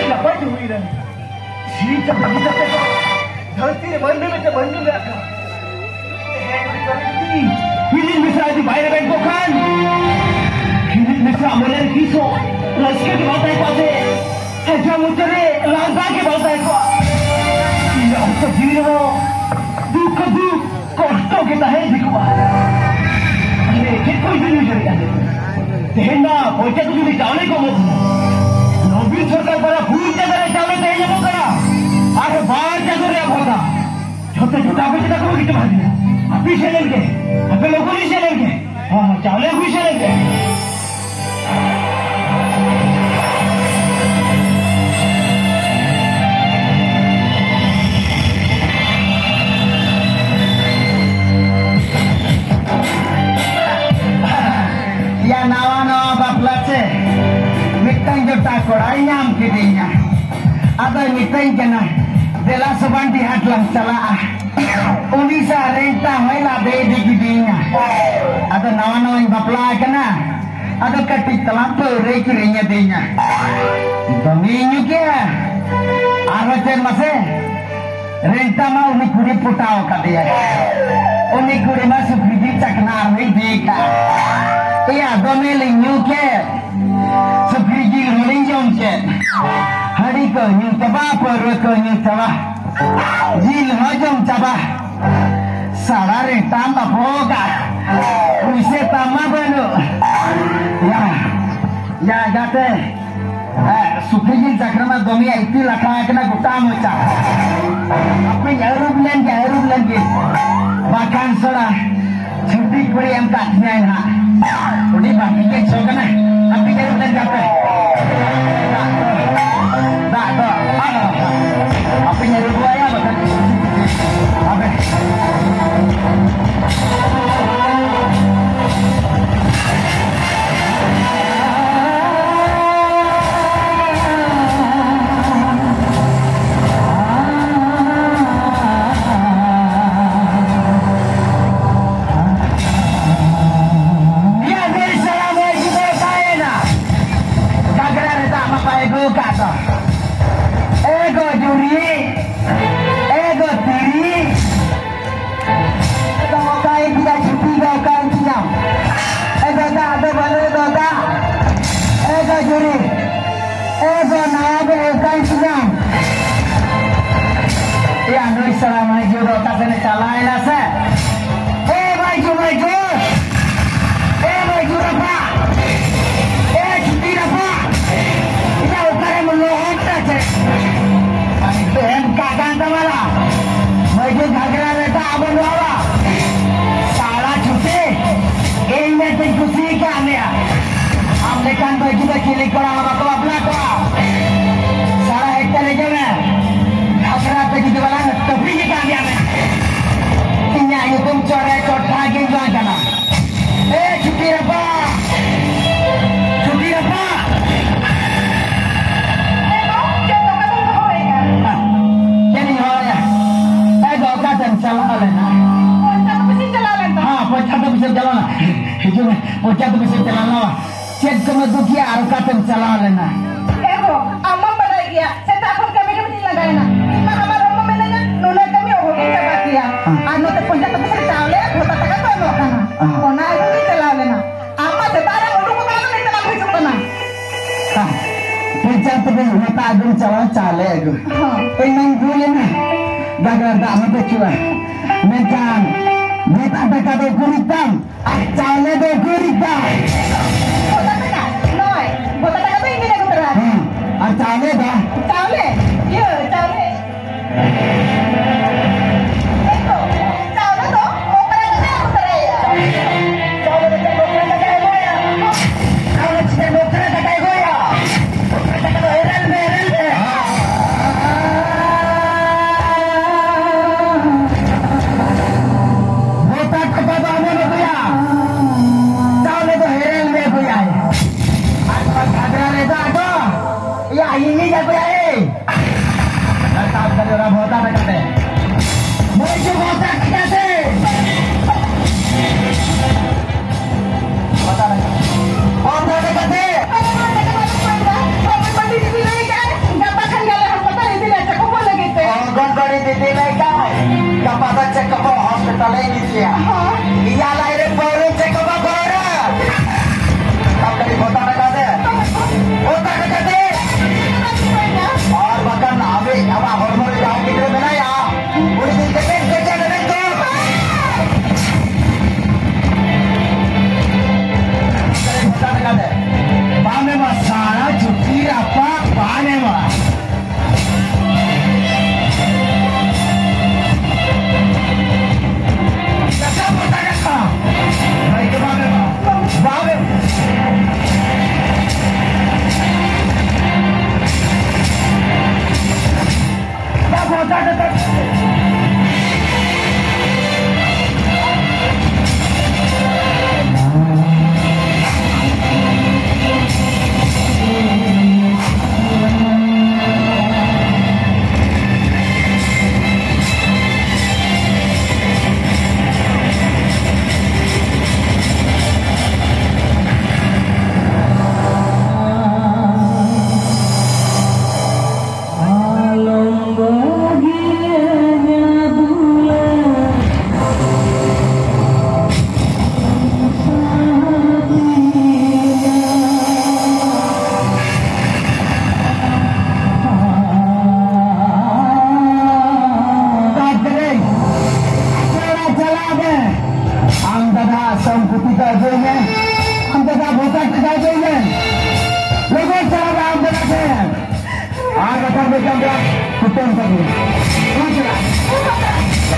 ᱱᱟᱯᱟᱭ ᱜᱮ ᱦᱩᱭᱱᱟ᱾ ᱡᱤᱣᱤ ᱪᱟᱸᱫᱟ ᱵᱩᱡᱷᱟᱹᱣ ᱛᱮ ᱫᱷᱟᱹᱨᱛᱤ ᱨᱮ ᱢᱟᱹᱱᱢᱤ ᱢᱮᱱᱛᱮ ᱢᱟᱹᱱᱢᱤ ᱢᱮᱱᱟᱜ ᱠᱚᱣᱟ᱾ ᱦᱤᱞᱤ ᱢᱮᱥᱟ ᱡᱩᱫᱤ ᱵᱟᱭ ᱨᱮᱵᱮᱱ ᱠᱚ ᱠᱷᱟᱱ, ᱦᱤᱞᱤ ᱢᱮᱥᱟ ᱢᱚᱱᱮ ᱨᱮ ᱛᱤᱥ ᱦᱚᱸ ᱨᱟᱹᱥᱠᱟᱹ ᱜᱮ ᱵᱟᱝ ᱛᱟᱦᱮᱸ ᱠᱚᱜᱼᱟ ᱥᱮ, ᱟᱡᱟᱜ ᱢᱚᱪᱟ ᱨᱮ ᱞᱟᱸᱫᱟ ᱜᱮ ᱵᱟᱝ ᱛᱟᱦᱮᱸ ᱠᱚᱜᱼᱟ᱾ ᱤᱧᱟᱹᱜ ᱦᱚᱸᱛᱚ ᱡᱤᱣᱤ ᱨᱮᱦᱚᱸ ᱫᱩᱠ ᱠᱚ ᱫᱩᱠ, ᱠᱚᱥᱴᱚ ᱜᱮ ᱛᱟᱦᱮᱸ ᱤᱫᱤ ᱠᱚᱜᱼᱟ᱾ ᱟᱞᱮ ᱪᱮᱫ ᱠᱚ ᱤᱫᱤ ᱫᱟᱲᱮᱭᱟᱜᱼᱟ? ᱛᱮᱦᱮᱧ ᱢᱟ ᱯᱚᱭᱥᱟ ᱠᱚ ᱡᱩᱫᱤ ᱪᱟᱣᱞᱮ ᱠᱚ ᱮᱢᱚᱜ ᱠᱟᱱᱟ, ᱱᱚᱵᱤᱱ ᱥᱚᱨᱠᱟᱨ ᱯᱟᱨᱟ ᱯᱩᱱ ᱪᱟᱸᱫᱳ ᱨᱮ ᱪᱟᱣᱞᱮ ᱛᱮᱦᱮᱧ ᱮᱢᱚᱜ ᱠᱟᱱᱟ, ᱟᱨ ᱵᱟᱨ ᱪᱟᱸᱫᱳ ᱨᱮᱭᱟᱜ ᱵᱷᱟᱛᱟ᱾ ᱡᱷᱚᱛᱚ ᱡᱷᱚᱛᱚ ᱟᱯᱮ ᱪᱮᱫᱟᱜ ᱠᱚ ᱵᱟᱹᱜᱤ ᱪᱟᱵᱟ ᱠᱮᱫᱟ? ᱟᱯᱮ ᱥᱮᱱ ᱞᱮᱱ ᱜᱮ, ᱟᱯᱮ ᱞᱚᱜᱚᱱ ᱥᱮᱱ ᱞᱮᱱ ᱜᱮ᱾ ᱦᱚᱸ, ᱦᱚᱸ, ᱪᱟᱣᱞᱮ ᱟᱹᱜᱩᱭ ᱥᱮᱱ ᱞᱮᱱ ᱜᱮ᱾ ᱭᱟ ᱱᱟᱣᱟ ᱱᱟᱣᱟ ᱵᱟᱯᱞᱟ ᱪᱮ, ᱢᱤᱫᱴᱟᱝ ᱡᱚᱴᱟ ᱠᱚᱲᱟᱭ ᱧᱟᱢ ᱠᱤᱫᱤᱧᱟ᱾ ᱟᱫᱚᱭ ᱢᱤᱛᱟᱹᱧ ᱠᱟᱱᱟ, "ᱫᱮᱞᱟ ᱥᱚᱵᱟᱱᱰᱤ ᱦᱟᱴ ᱞᱟᱝ ᱪᱟᱞᱟᱜᱼᱟ᱾" ᱩᱱᱤ ᱥᱟᱶ ᱨᱮᱱᱴᱟ ᱦᱚᱸᱭ ᱞᱟᱫᱮ ᱤᱫᱤ ᱠᱤᱫᱤᱧᱟ᱾ ᱟᱫᱚ ᱱᱟᱣᱟ ᱱᱟᱣᱟᱧ ᱵᱟᱯᱞᱟ ᱟᱠᱟᱱᱟ, ᱟᱫᱚ ᱠᱟᱹᱴᱤᱡ ᱛᱟᱞᱟᱝ ᱯᱟᱹᱣᱨᱟᱹᱭ ᱠᱤᱨᱤᱧ ᱟᱹᱫᱤᱧᱟ᱾ ᱫᱚᱢᱮᱧ ᱧᱩ ᱠᱮᱜᱼᱟ᱾ ᱟᱨᱦᱚᱸ ᱪᱮᱫ ᱢᱟᱥᱮ? ᱨᱮᱱᱴᱟ ᱢᱟ ᱩᱱᱤ ᱠᱩᱲᱤ ᱯᱚᱴᱟᱣ ᱠᱟᱫᱮᱭᱟ᱾ ᱩᱱᱤ ᱠᱩᱲᱤ ᱢᱟ ᱥᱩᱠᱨᱤ ᱡᱤᱞ ᱪᱟᱠᱷᱱᱟ ᱟᱨᱦᱚᱸᱭ ᱤᱫᱤ ᱠᱟᱜᱼᱟ᱾ ᱮᱭᱟ, ᱫᱚᱢᱮ ᱞᱤᱧ ᱧᱩ ᱠᱮᱫ᱾ ᱥᱩᱠᱨᱤ ᱡᱤᱞ ᱦᱚᱸᱞᱤᱧ ᱡᱚᱢ ᱠᱮᱫ᱾ ᱦᱟᱺᱰᱤ ᱠᱚ ᱧᱩ ᱪᱟᱵᱟ, ᱯᱟᱹᱣᱨᱟᱹ ᱠᱚ ᱧᱩ ᱪᱟᱵᱟ, ᱡᱤᱞ ᱦᱚᱸ ᱡᱚᱢ ᱪᱟᱵᱟ᱾ ᱥᱟᱲᱟ ᱨᱮᱱᱴᱟᱢ ᱵᱟᱯᱚᱜᱟ᱾ ᱯᱩᱭᱥᱟᱹ ᱛᱟᱢ ᱢᱟ ᱵᱟᱹᱱᱩᱜ᱾ ᱭᱟ, ᱭᱟ ᱜᱟᱛᱮ, ᱦᱮᱸ, ᱥᱩᱠᱨᱤ ᱡᱤᱞ ᱪᱟᱠᱷᱱᱟ ᱢᱟ ᱫᱚᱢᱮ ᱤᱛᱤᱞ ᱞᱟᱴᱷᱟ ᱟᱠᱟᱱᱟ ᱜᱚᱴᱟ ᱢᱚᱪᱟ᱾ ᱦᱟᱯᱮᱧ ᱟᱹᱨᱩᱵ ᱞᱮᱱ ᱜᱮ, ᱟᱹᱨᱩᱵ ᱞᱮᱱ ᱜᱮ᱾ ᱵᱟᱠᱷᱟᱱ ᱥᱟᱲᱟ ᱪᱷᱟᱹᱛᱤᱠ ᱠᱩᱲᱤ ᱮᱢ ᱠᱟᱜ ᱛᱤᱧᱟᱭ ᱱᱟᱦᱟᱜ᱾ ᱟᱹᱰᱤ ᱵᱟᱹᱲᱛᱤ ᱜᱮ ᱥᱚ ᱠᱟᱱᱟ᱾ ᱟᱯᱮ ᱡᱟᱹᱨᱩᱲ ᱞᱮᱱ ᱠᱟᱯᱮ᱾ ᱫᱟᱜ ᱫᱚ, ᱫᱟᱜ ᱫᱚ, ᱟᱞᱚ᱾ ᱟᱯᱮ ᱡᱟᱹᱨᱩᱲ ᱠᱚᱣᱟ ᱭᱟ, ᱵᱟᱠᱷᱟᱱ ᱟᱯᱮ᱾ ᱮ ᱜᱚ ᱠᱟᱴᱟ, ᱮ ᱜᱚ ᱡᱩᱨᱤ, ᱮ ᱜᱚ ᱛᱤᱨᱤ, ᱮ ᱜᱚ ᱚᱠᱟᱭ ᱠᱮᱫᱟ ᱪᱷᱩᱴᱤ ᱫᱚ ᱚᱠᱟᱨᱮ ᱛᱤᱧᱟᱢ? ᱮ ᱜᱚ ᱫᱟᱜ ᱫᱚ ᱵᱟᱹᱱᱩᱜ ᱫᱚ ᱫᱟᱜ, ᱮ ᱜᱚ ᱡᱩᱨᱤ, ᱮ ᱜᱚ ᱱᱟᱣᱟ ᱫᱚ ᱚᱠᱟᱭ ᱛᱤᱧᱟᱢ? ᱮᱭᱟ ᱱᱩᱭ ᱥᱟᱞᱟ ᱢᱟᱹᱭᱡᱩ ᱫᱚ ᱚᱠᱟ ᱥᱮᱱᱮ ᱪᱟᱞᱟᱣᱮᱱᱟ ᱥᱮ? ᱮ ᱵᱟᱹᱭᱡᱩ, ᱵᱟᱹᱭᱡᱩ! ᱮ ᱵᱟᱹᱭᱡᱩ ᱨᱟᱯᱟᱜ! ᱮ ᱪᱷᱩᱴᱤ ᱨᱟᱯᱟᱜ! ᱮᱭᱟ ᱚᱠᱟᱨᱮᱢ ᱞᱚᱦᱚᱫ ᱮᱱᱟ ᱪᱮ? ᱮᱢ ᱠᱟᱜ ᱠᱟᱱ ᱛᱟᱢᱟ ᱞᱟ᱾ ᱵᱟᱹᱭᱡᱩ ᱜᱷᱟᱜᱽᱨᱟ ᱨᱮ ᱫᱟᱜ ᱵᱟᱹᱱᱩᱜᱼᱟ ᱵᱟ᱾ ᱥᱟᱞᱟ ᱪᱷᱩᱴᱤ, ᱤᱧ ᱢᱮᱱᱛᱮᱧ ᱠᱩᱥᱤ ᱟᱠᱟᱫ ᱢᱮᱭᱟ᱾ ᱟᱢ ᱞᱮᱠᱟᱱ ᱵᱟᱹᱭᱡᱩ ᱫᱚ ᱪᱤᱞᱤ ᱠᱚᱲᱟ ᱦᱚᱸ ᱵᱟᱠᱚ ᱵᱟᱯᱞᱟ ᱠᱚᱣᱟ᱾ ᱥᱟᱞᱟ ᱦᱮᱡ ᱠᱟᱛᱮ ᱡᱚᱢ ᱢᱮ᱾ ᱜᱷᱟᱜᱽᱨᱟ ᱛᱮ ᱡᱩᱫᱤ ᱵᱟᱞᱟᱝ ᱛᱟᱹᱯᱤᱧ ᱟᱠᱟᱫ ᱢᱮᱭᱟ ᱢᱮᱱᱛᱮ᱾ ᱤᱧᱟᱹᱜ ᱧᱩᱛᱩᱢ ᱪᱚᱨᱮ ᱪᱚᱴᱷᱟ ᱜᱮ ᱵᱟᱝ ᱠᱟᱱᱟ᱾ ᱮ ᱪᱷᱩᱴᱤ ᱨᱟᱯᱟ! ᱪᱷᱩᱴᱤ ᱨᱟᱯᱟ! ᱮ ᱜᱚ, ᱪᱮᱫ ᱫᱚᱠᱟᱱ ᱮᱢ ᱫᱚᱦᱚᱭᱮᱫᱼᱟ? ᱪᱮᱫ ᱤᱧ ᱦᱚᱦᱚᱭᱟ? ᱮ ᱜᱚ, ᱚᱠᱟᱛᱮᱢ ᱪᱟᱞᱟᱣ ᱞᱮᱱᱟ? ᱯᱚᱧᱪᱟᱭᱮᱛ ᱚᱯᱷᱤᱥ ᱤᱧ ᱪᱟᱞᱟᱣ ᱞᱮᱱ ᱛᱟᱦᱮᱸᱫ᱾ ᱦᱮᱸ, ᱯᱚᱧᱪᱟᱭᱮᱛ ᱚᱯᱷᱤᱥ ᱮᱢ ᱪᱟᱞᱟᱣ ᱞᱮᱱᱟ᱾ ᱦᱤᱡᱩᱜ ᱢᱮ, ᱯᱚᱧᱪᱟᱭᱮᱛ ᱚᱯᱷᱤᱥ ᱮᱢ ᱪᱟᱞᱟᱣ ᱞᱮᱱᱟ᱾ ᱪᱮᱫ ᱠᱚᱢ ᱟᱹᱜᱩ ᱠᱮᱭᱟ ᱟᱨ ᱚᱠᱟᱛᱮᱢ ᱪᱟᱞᱟᱣ ᱞᱮᱱᱟ? ᱮ ᱜᱚ, ᱟᱢ ᱢᱟᱢ ᱵᱟᱰᱟᱭ ᱜᱮᱭᱟ, ᱥᱮᱛᱟᱜ ᱠᱷᱚᱱ ᱠᱟᱹᱢᱤ ᱠᱟᱹᱢᱤ ᱛᱤᱧ ᱞᱟᱸᱜᱟᱭᱮᱱᱟ᱾ ᱤᱧ ᱢᱟ ᱦᱟᱢᱟᱞ ᱦᱚᱲᱢᱚ ᱢᱮᱱᱟᱹᱧᱟ, ᱱᱩᱱᱟᱹᱜ ᱠᱟᱹᱢᱤ ᱚᱦᱚ ᱜᱤᱧ ᱪᱟᱵᱟ ᱠᱮᱭᱟ᱾ ᱦᱮᱸ᱾ ᱟᱨ ᱱᱚᱛᱮ ᱯᱚᱧᱪᱟᱭᱮᱛ ᱚᱯᱷᱤᱥ ᱨᱮ ᱪᱟᱣᱞᱮ ᱟᱨ ᱵᱷᱚᱛᱟ ᱴᱟᱠᱟ ᱠᱚ ᱮᱢᱚᱜ ᱠᱟᱱᱟ᱾ ᱦᱮᱸ᱾ ᱚᱱᱟ ᱟᱹᱜᱩ ᱜᱤᱧ ᱪᱟᱞᱟᱣ ᱞᱮᱱᱟ᱾ ᱟᱢ ᱢᱟ ᱥᱮᱛᱟᱜ ᱨᱮᱢ ᱩᱰᱩᱠ ᱟᱠᱟᱱᱟ, ᱱᱤᱛ ᱮᱢ ᱦᱤᱡᱩᱜ ᱠᱟᱱᱟ᱾ ᱦᱮᱸ᱾ ᱯᱚᱧᱪᱟᱭᱮᱛ ᱨᱮ ᱵᱷᱚᱛᱟ ᱟᱹᱜᱩᱢ ᱪᱟᱞᱟᱣ, ᱪᱟᱣᱞᱮ ᱟᱹᱜᱩ᱾ ᱦᱮᱸ᱾ ᱤᱧ ᱢᱟᱧ ᱵᱷᱩᱞ ᱮᱱᱟ, ᱜᱟᱜᱟᱨ ᱫᱟᱜ ᱦᱚᱸ ᱵᱟᱹᱪᱩᱜᱼᱟ᱾ ᱢᱮᱱᱠᱷᱟᱱ ᱵᱷᱚᱛᱟ ᱴᱟᱠᱟ ᱫᱚ ᱩᱠᱩᱨᱤᱡ ᱛᱟᱢ? ᱟᱨ ᱪᱟᱣᱞᱮ ᱫᱚ ᱩᱠᱩᱨᱤᱡ ᱛᱟᱢ? ᱵᱷᱚᱛᱟ ᱴᱟᱠᱟ? ᱱᱚᱜᱼᱚᱭ, ᱵᱷᱚᱛᱟ ᱴᱟᱠᱟ ᱫᱚ ᱤᱧ ᱜᱤᱧ ᱟᱹᱜᱩ ᱛᱚᱨᱟ ᱟᱠᱟᱫᱟ᱾ ᱦᱮᱸ, ᱟᱨ ᱪᱟᱣᱞᱮ ᱫᱚ? ᱪᱟᱣᱞᱮ? ᱤᱭᱟᱹ, ᱪᱟᱣᱞᱮ᱾ ᱮ ᱜᱚ, ᱪᱟᱣᱞᱮ ᱫᱚ ᱢᱚᱠᱨᱟ ᱠᱟᱛᱮ ᱟᱹᱜᱩ ᱛᱚᱨᱟᱭᱟ᱾ ᱪᱟᱣᱞᱮ ᱫᱚ ᱪᱮᱫ ᱢᱚᱠᱨᱟ ᱠᱟᱛᱮ ᱟᱹᱜᱩᱭᱟ? ᱪᱟᱣᱞᱮ ᱪᱮᱫ ᱢᱚᱠᱨᱟ ᱠᱟᱛᱮ ᱟᱹᱜᱩᱭᱟ? ᱢᱚᱠᱨᱟ ᱠᱟᱛᱮ ᱫᱚ ᱮᱨᱮᱞ ᱢᱮ, ᱮᱨᱮᱞ ᱢᱮ᱾ ᱵᱷᱚᱛᱟ ᱴᱟᱠᱟ ᱫᱚ ᱟᱞᱚᱢ ᱟᱹᱜᱩᱭᱟ᱾ ᱪᱟᱣᱞᱮ ᱫᱚ ᱦᱮᱨᱮᱞ ᱢᱮ ᱟᱹᱜᱩᱭᱟᱭ᱾ ᱟᱨ ᱱᱚᱣᱟ ᱜᱷᱟᱜᱽᱨᱟ ᱨᱮᱫᱚ ᱟᱫᱚ, ᱭᱟ, ᱤᱧᱤᱧ ᱤᱭᱟᱹ ᱞᱟᱭ ᱨᱮ ᱯᱟᱹᱣᱨᱟᱹ ᱪᱮᱫ ᱠᱚ ᱵᱟᱠᱚ ᱦᱚᱨᱟ? ᱟᱢ ᱠᱟᱹᱴᱤᱡ ᱵᱚᱛᱟ ᱴᱟᱠᱟ ᱫᱮ᱾ ᱵᱚᱛᱟ ᱴᱟᱠᱟ ᱫᱮ᱾ ᱟᱨ ᱵᱟᱠᱷᱟᱱ ᱟᱵᱮᱱ ᱟᱢᱟᱜ ᱦᱚᱲᱢᱚ ᱨᱮ ᱡᱟᱦᱟᱸ ᱜᱤᱫᱽᱨᱟᱹ ᱢᱮᱱᱟᱭᱟ, ᱩᱱᱤ ᱫᱚ ᱡᱮᱛᱮ ᱡᱮᱛᱮ ᱨᱮᱵᱮᱱ ᱫᱚ᱾ ᱵᱚᱛᱟ ᱴᱟᱠᱟ ᱫᱮ᱾ ᱵᱟᱢ ᱮᱢᱟ ᱥᱟᱲᱟ ᱪᱩᱴᱤ ᱨᱟᱯᱟᱜ ᱵᱟᱢ ᱮᱢᱟ᱾ ᱟᱢ ᱫᱟᱫᱟ ᱥᱚᱢᱯᱚᱛᱤ ᱠᱚ ᱟᱹᱜᱩᱭ ᱢᱮ, ᱟᱢ ᱫᱟᱫᱟ ᱵᱷᱳᱴᱟᱨ ᱴᱟᱠᱟ ᱟᱹᱜᱩᱭ ᱢᱮ, ᱞᱚᱜᱚᱱ ᱪᱟᱞᱟᱜ ᱢᱮ ᱟᱢ ᱫᱟᱫᱟ ᱴᱷᱮᱱ᱾ ᱟᱨ ᱵᱟᱠᱷᱟᱱ ᱫᱚ ᱪᱟᱢ ᱵᱮᱲᱟ ᱠᱩᱴᱟᱹᱢ ᱠᱟᱜ ᱢᱮ᱾ ᱢᱟ ᱪᱟᱞᱟᱜ᱾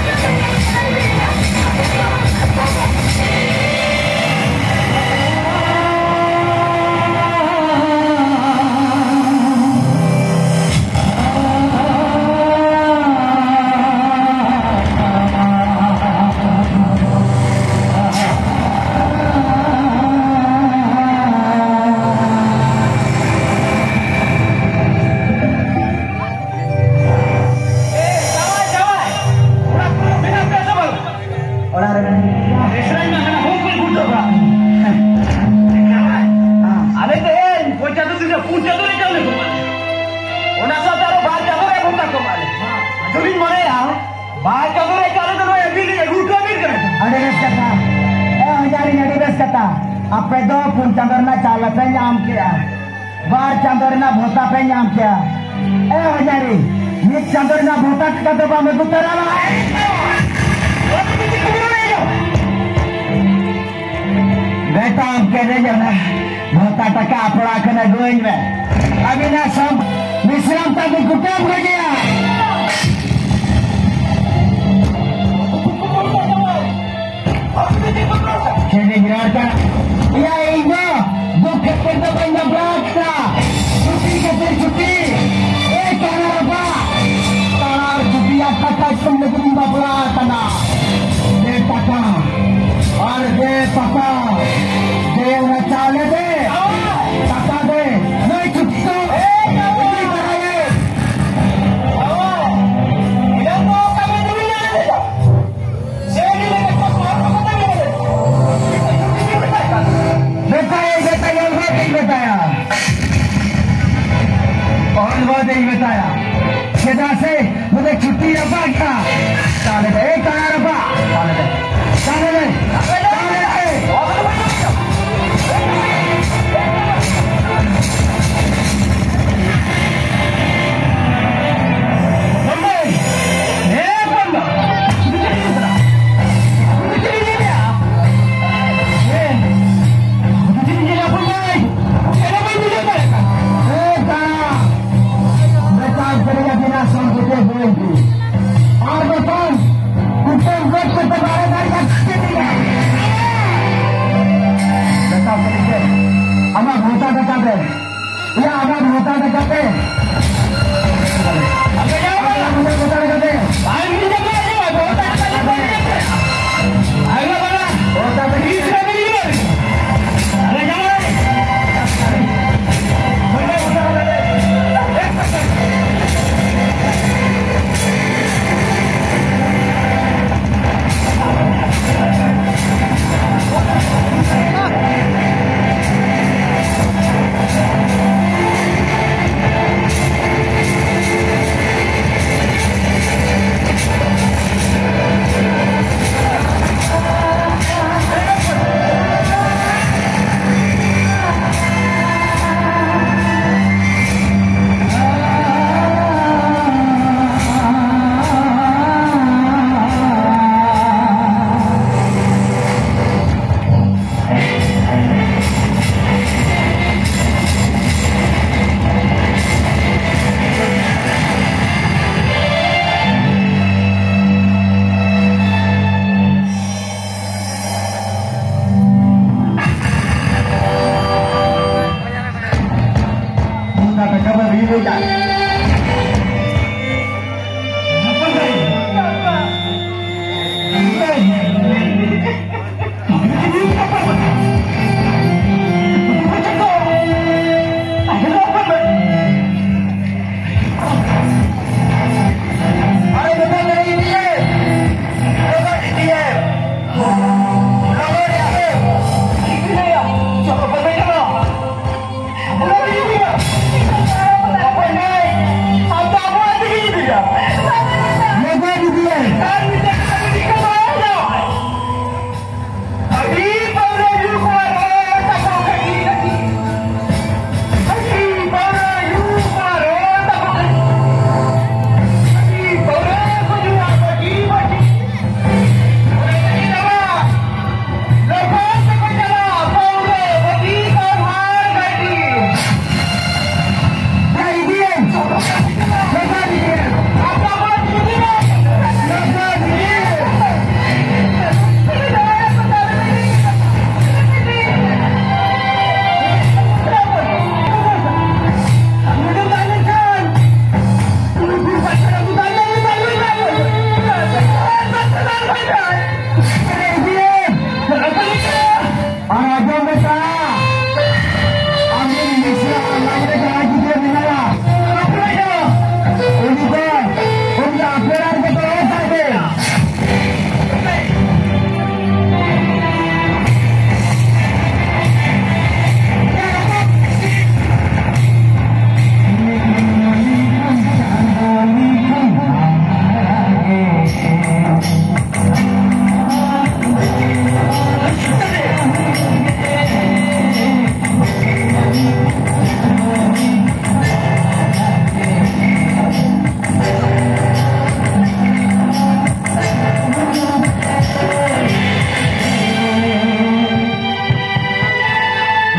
ᱚᱲᱟᱜ ᱨᱮ ᱢᱮᱱᱟᱭᱟ᱾ ᱮᱥᱨᱟᱭ ᱢᱟ ᱠᱟᱱᱟ, ᱦᱩᱠ ᱠᱚ ᱜᱩᱴᱟᱹ ᱚᱲᱟᱜ᱾ ᱡᱟᱶᱟᱭ᱾ ᱟᱞᱮ ᱛᱮᱦᱮᱧ ᱯᱚᱧᱪᱟᱭᱮᱛ ᱨᱮ ᱯᱩᱱ ᱪᱟᱸᱫᱳ ᱨᱮ ᱪᱟᱣᱞᱮ ᱠᱚ ᱮᱢᱟ ᱞᱮ᱾ ᱚᱱᱟ ᱥᱟᱶᱛᱮ ᱟᱨᱚ ᱵᱟᱨ ᱪᱟᱸᱫᱳ ᱨᱮ ᱵᱷᱚᱛᱟ ᱠᱚ ᱮᱢᱟ ᱞᱮ᱾ ᱟᱫᱚᱞᱤᱧ ᱢᱚᱱᱮᱭᱟ, ᱵᱟᱨ ᱪᱟᱸᱫᱳ ᱨᱮ ᱪᱟᱣᱞᱮ ᱫᱚ ᱱᱚᱣᱟ ᱮᱢᱵᱤᱞ ᱟᱹᱜᱩ ᱦᱚᱴᱚ ᱟᱹᱵᱤᱱ ᱠᱟᱱᱟ᱾ ᱟᱹᱰᱤ ᱵᱮᱥ ᱠᱟᱛᱷᱟ᱾ ᱮ ᱦᱚᱧᱦᱟᱨᱤᱧ, ᱟᱹᱰᱤ ᱵᱮᱥ ᱠᱟᱛᱷᱟ᱾ ᱟᱯᱮ ᱫᱚ ᱯᱩᱱ ᱪᱟᱸᱫᱚ ᱨᱮᱱᱟᱜ ᱪᱟᱣᱞᱮ ᱯᱮ ᱧᱟᱢ ᱠᱮᱜᱼᱟ, ᱵᱟᱨ ᱪᱟᱸᱫᱚ ᱨᱮᱱᱟᱜ ᱵᱷᱚᱛᱟ ᱯᱮ ᱧᱟᱢ ᱠᱮᱜᱼᱟ᱾ ᱮ ᱦᱚᱧᱦᱟᱨᱤ, ᱢᱤᱫ ᱪᱟᱸᱫᱚ ᱨᱮᱱᱟᱜ ᱵᱷᱚᱛᱟ ᱴᱟᱠᱟ ᱫᱚ ᱵᱟᱢ ᱟᱹᱜᱩ ᱛᱚᱨᱟᱣᱟ᱾ ᱵᱮᱴᱟ, ᱟᱢ ᱠᱮᱱᱮ ᱡᱟᱱᱟ, ᱵᱷᱚᱛᱟ ᱴᱟᱠᱟ ᱟᱯᱲᱟ ᱠᱷᱚᱱ ᱟᱹᱜᱩᱣᱟᱹᱧ ᱢᱮ᱾ ᱟᱹᱵᱤᱱᱟᱜ ᱥᱟᱢ-, ᱢᱤᱥᱨᱟᱢ ᱛᱟᱵᱤᱱ ᱠᱩᱴᱟᱹᱢ ᱜᱚᱡᱮᱭᱟ᱾ ᱪᱮᱫ ᱤᱧ ᱨᱚᱲ ᱠᱟᱱᱟ? ᱮᱭᱟ, ᱤᱧ ᱫᱚ ᱫᱩᱠ ᱠᱷᱟᱹᱛᱤᱨ ᱫᱚ ᱵᱟᱹᱧ ᱵᱟᱯᱞᱟ ᱟᱠᱟᱱᱟ᱾ ᱪᱷᱩᱴᱤ ᱠᱷᱟᱹᱛᱤᱨ ᱪᱷᱩᱴᱤ᱾ ᱮ ᱠᱟᱱᱟ ᱨᱟᱯᱟ᱾ ᱛᱟᱲᱟᱨ ᱪᱷᱩᱴᱤ ᱟᱨ ᱴᱟᱠᱟ ᱠᱷᱚᱱ ᱞᱟᱹᱜᱤᱫ ᱤᱧ ᱵᱟᱯᱞᱟ ᱟᱠᱟᱱᱟ᱾ ᱫᱮ ᱴᱟᱠᱟ᱾ ᱟᱨ ᱫᱮ ᱴᱟᱠᱟ᱾ ᱫᱮ ᱚᱱᱟ ᱪᱟᱣᱞᱮ ᱫᱮ᱾ ᱴᱟᱠᱟ ᱫᱮ᱾ ᱱᱩᱭ ᱪᱷᱩᱴᱤ ᱫᱚ ᱤᱫᱤ ᱛᱟᱨᱟᱭᱮ᱾ ᱢᱮᱛᱟᱭ, ᱢᱮᱛᱟᱭ, ᱚᱞ ᱵᱟᱫᱮᱧ ᱢᱮᱛᱟᱭᱟ᱾ ᱚᱞ ᱵᱟᱫᱮᱧ ᱢᱮᱛᱟᱭᱟ᱾ ᱪᱮᱫᱟᱜ ᱥᱮ ᱱᱚᱰᱮ ᱪᱷᱩᱴᱤ ᱨᱟᱯᱟᱜ ᱠᱟᱱᱟ᱾ ᱛᱟᱦᱞᱮ ᱫᱚ, ᱮᱭ ᱛᱟᱲᱟ ᱨᱟᱯᱟᱜ᱾ ᱛᱟᱦᱞᱮ ᱫᱚ, ᱛᱟᱦᱞᱮ ᱫᱚ, ᱛᱟᱦᱞᱮ ᱫᱚ᱾ ᱟᱢᱟᱜ ᱵᱷᱚᱨᱥᱟ ᱠᱟᱛᱷᱟ ᱛᱮ ᱭᱟ, ᱟᱵᱟᱨ ᱢᱚᱴᱟ ᱴᱟᱠᱟ ᱛᱮ᱾ ᱟᱵᱟᱨ ᱢᱚᱴᱟ ᱴᱟᱠᱟ ᱛᱮ᱾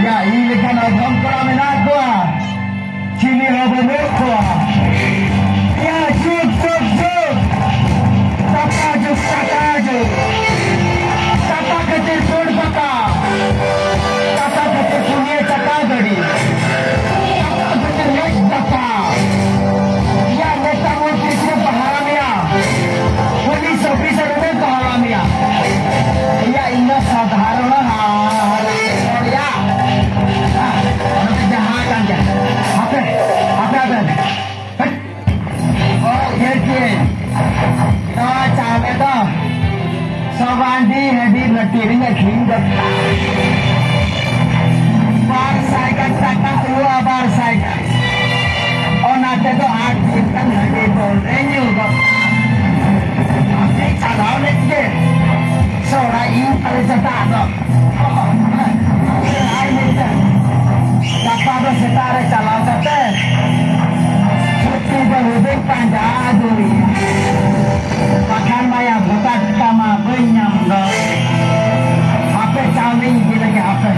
ᱭᱟ, ᱤᱧ ᱞᱮᱠᱟᱱ ᱟᱫᱷᱚᱢ ᱠᱚᱲᱟ ᱢᱮᱱᱟᱜ ᱠᱚᱣᱟ, ᱪᱤᱞᱤ ᱦᱚᱸ ᱵᱟᱹᱱᱩᱜ ᱠᱚᱣᱟ᱾ ᱭᱟ, ᱡᱩᱜᱽ, ᱡᱩᱜᱽ, ᱡᱩᱜᱽ᱾ ᱴᱟᱠᱟ ᱡᱩᱜᱽ, ᱴᱟᱠᱟ ᱡᱩᱜᱽ᱾ ᱴᱟᱠᱟ ᱠᱷᱟᱹᱛᱤᱨ ᱯᱩᱸᱰ ᱯᱟᱠᱟ᱾ ᱴᱟᱠᱟ ᱠᱷᱟᱹᱛᱤᱨ ᱯᱩᱱᱭᱟᱹ ᱪᱟᱠᱟ ᱜᱟᱹᱰᱤ᱾ ᱴᱟᱠᱟ ᱠᱷᱟᱹᱛᱤᱨ ᱵᱟᱨ ᱥᱟᱭ ᱜᱟᱱ ᱴᱟᱠᱟ ᱦᱩᱭᱩᱜᱼᱟ, ᱵᱟᱨ ᱥᱟᱭ ᱜᱟᱱ᱾ ᱚᱱᱟ ᱛᱮᱫᱚ ᱟᱴ ᱫᱤᱱ ᱜᱟᱱ ᱦᱟᱺᱰᱤ ᱵᱚᱞ ᱨᱮ ᱧᱩ ᱜᱚᱫ᱾ ᱟᱯᱮ ᱪᱟᱞᱟᱣ ᱞᱮᱱ ᱜᱮ᱾ ᱥᱚᱦᱨᱟᱭ ᱤᱧ ᱛᱟᱞᱮ ᱥᱮᱛᱟᱜ ᱫᱚ᱾ ᱟᱨ ᱢᱤᱫᱴᱟᱝ᱾ ᱜᱟᱯᱟ ᱫᱚ ᱥᱮᱛᱟᱜ ᱨᱮ ᱪᱟᱞᱟᱣ ᱠᱟᱛᱮ ᱪᱷᱩᱴᱤ ᱫᱚ ᱦᱩᱫᱤᱧ ᱯᱟᱸᱡᱟ ᱟᱹᱜᱩᱭᱟ᱾ ᱵᱟᱠᱷᱟᱱ ᱢᱟᱭᱟ ᱵᱷᱚᱠᱟᱴ ᱠᱟᱢᱟ ᱵᱟᱹᱧ ᱧᱟᱢ ᱫᱚ᱾ ᱦᱟᱯᱮ ᱪᱟᱣᱞᱮᱧ ᱤᱫᱤ ᱞᱮᱜᱮ, ᱦᱟᱯᱮ᱾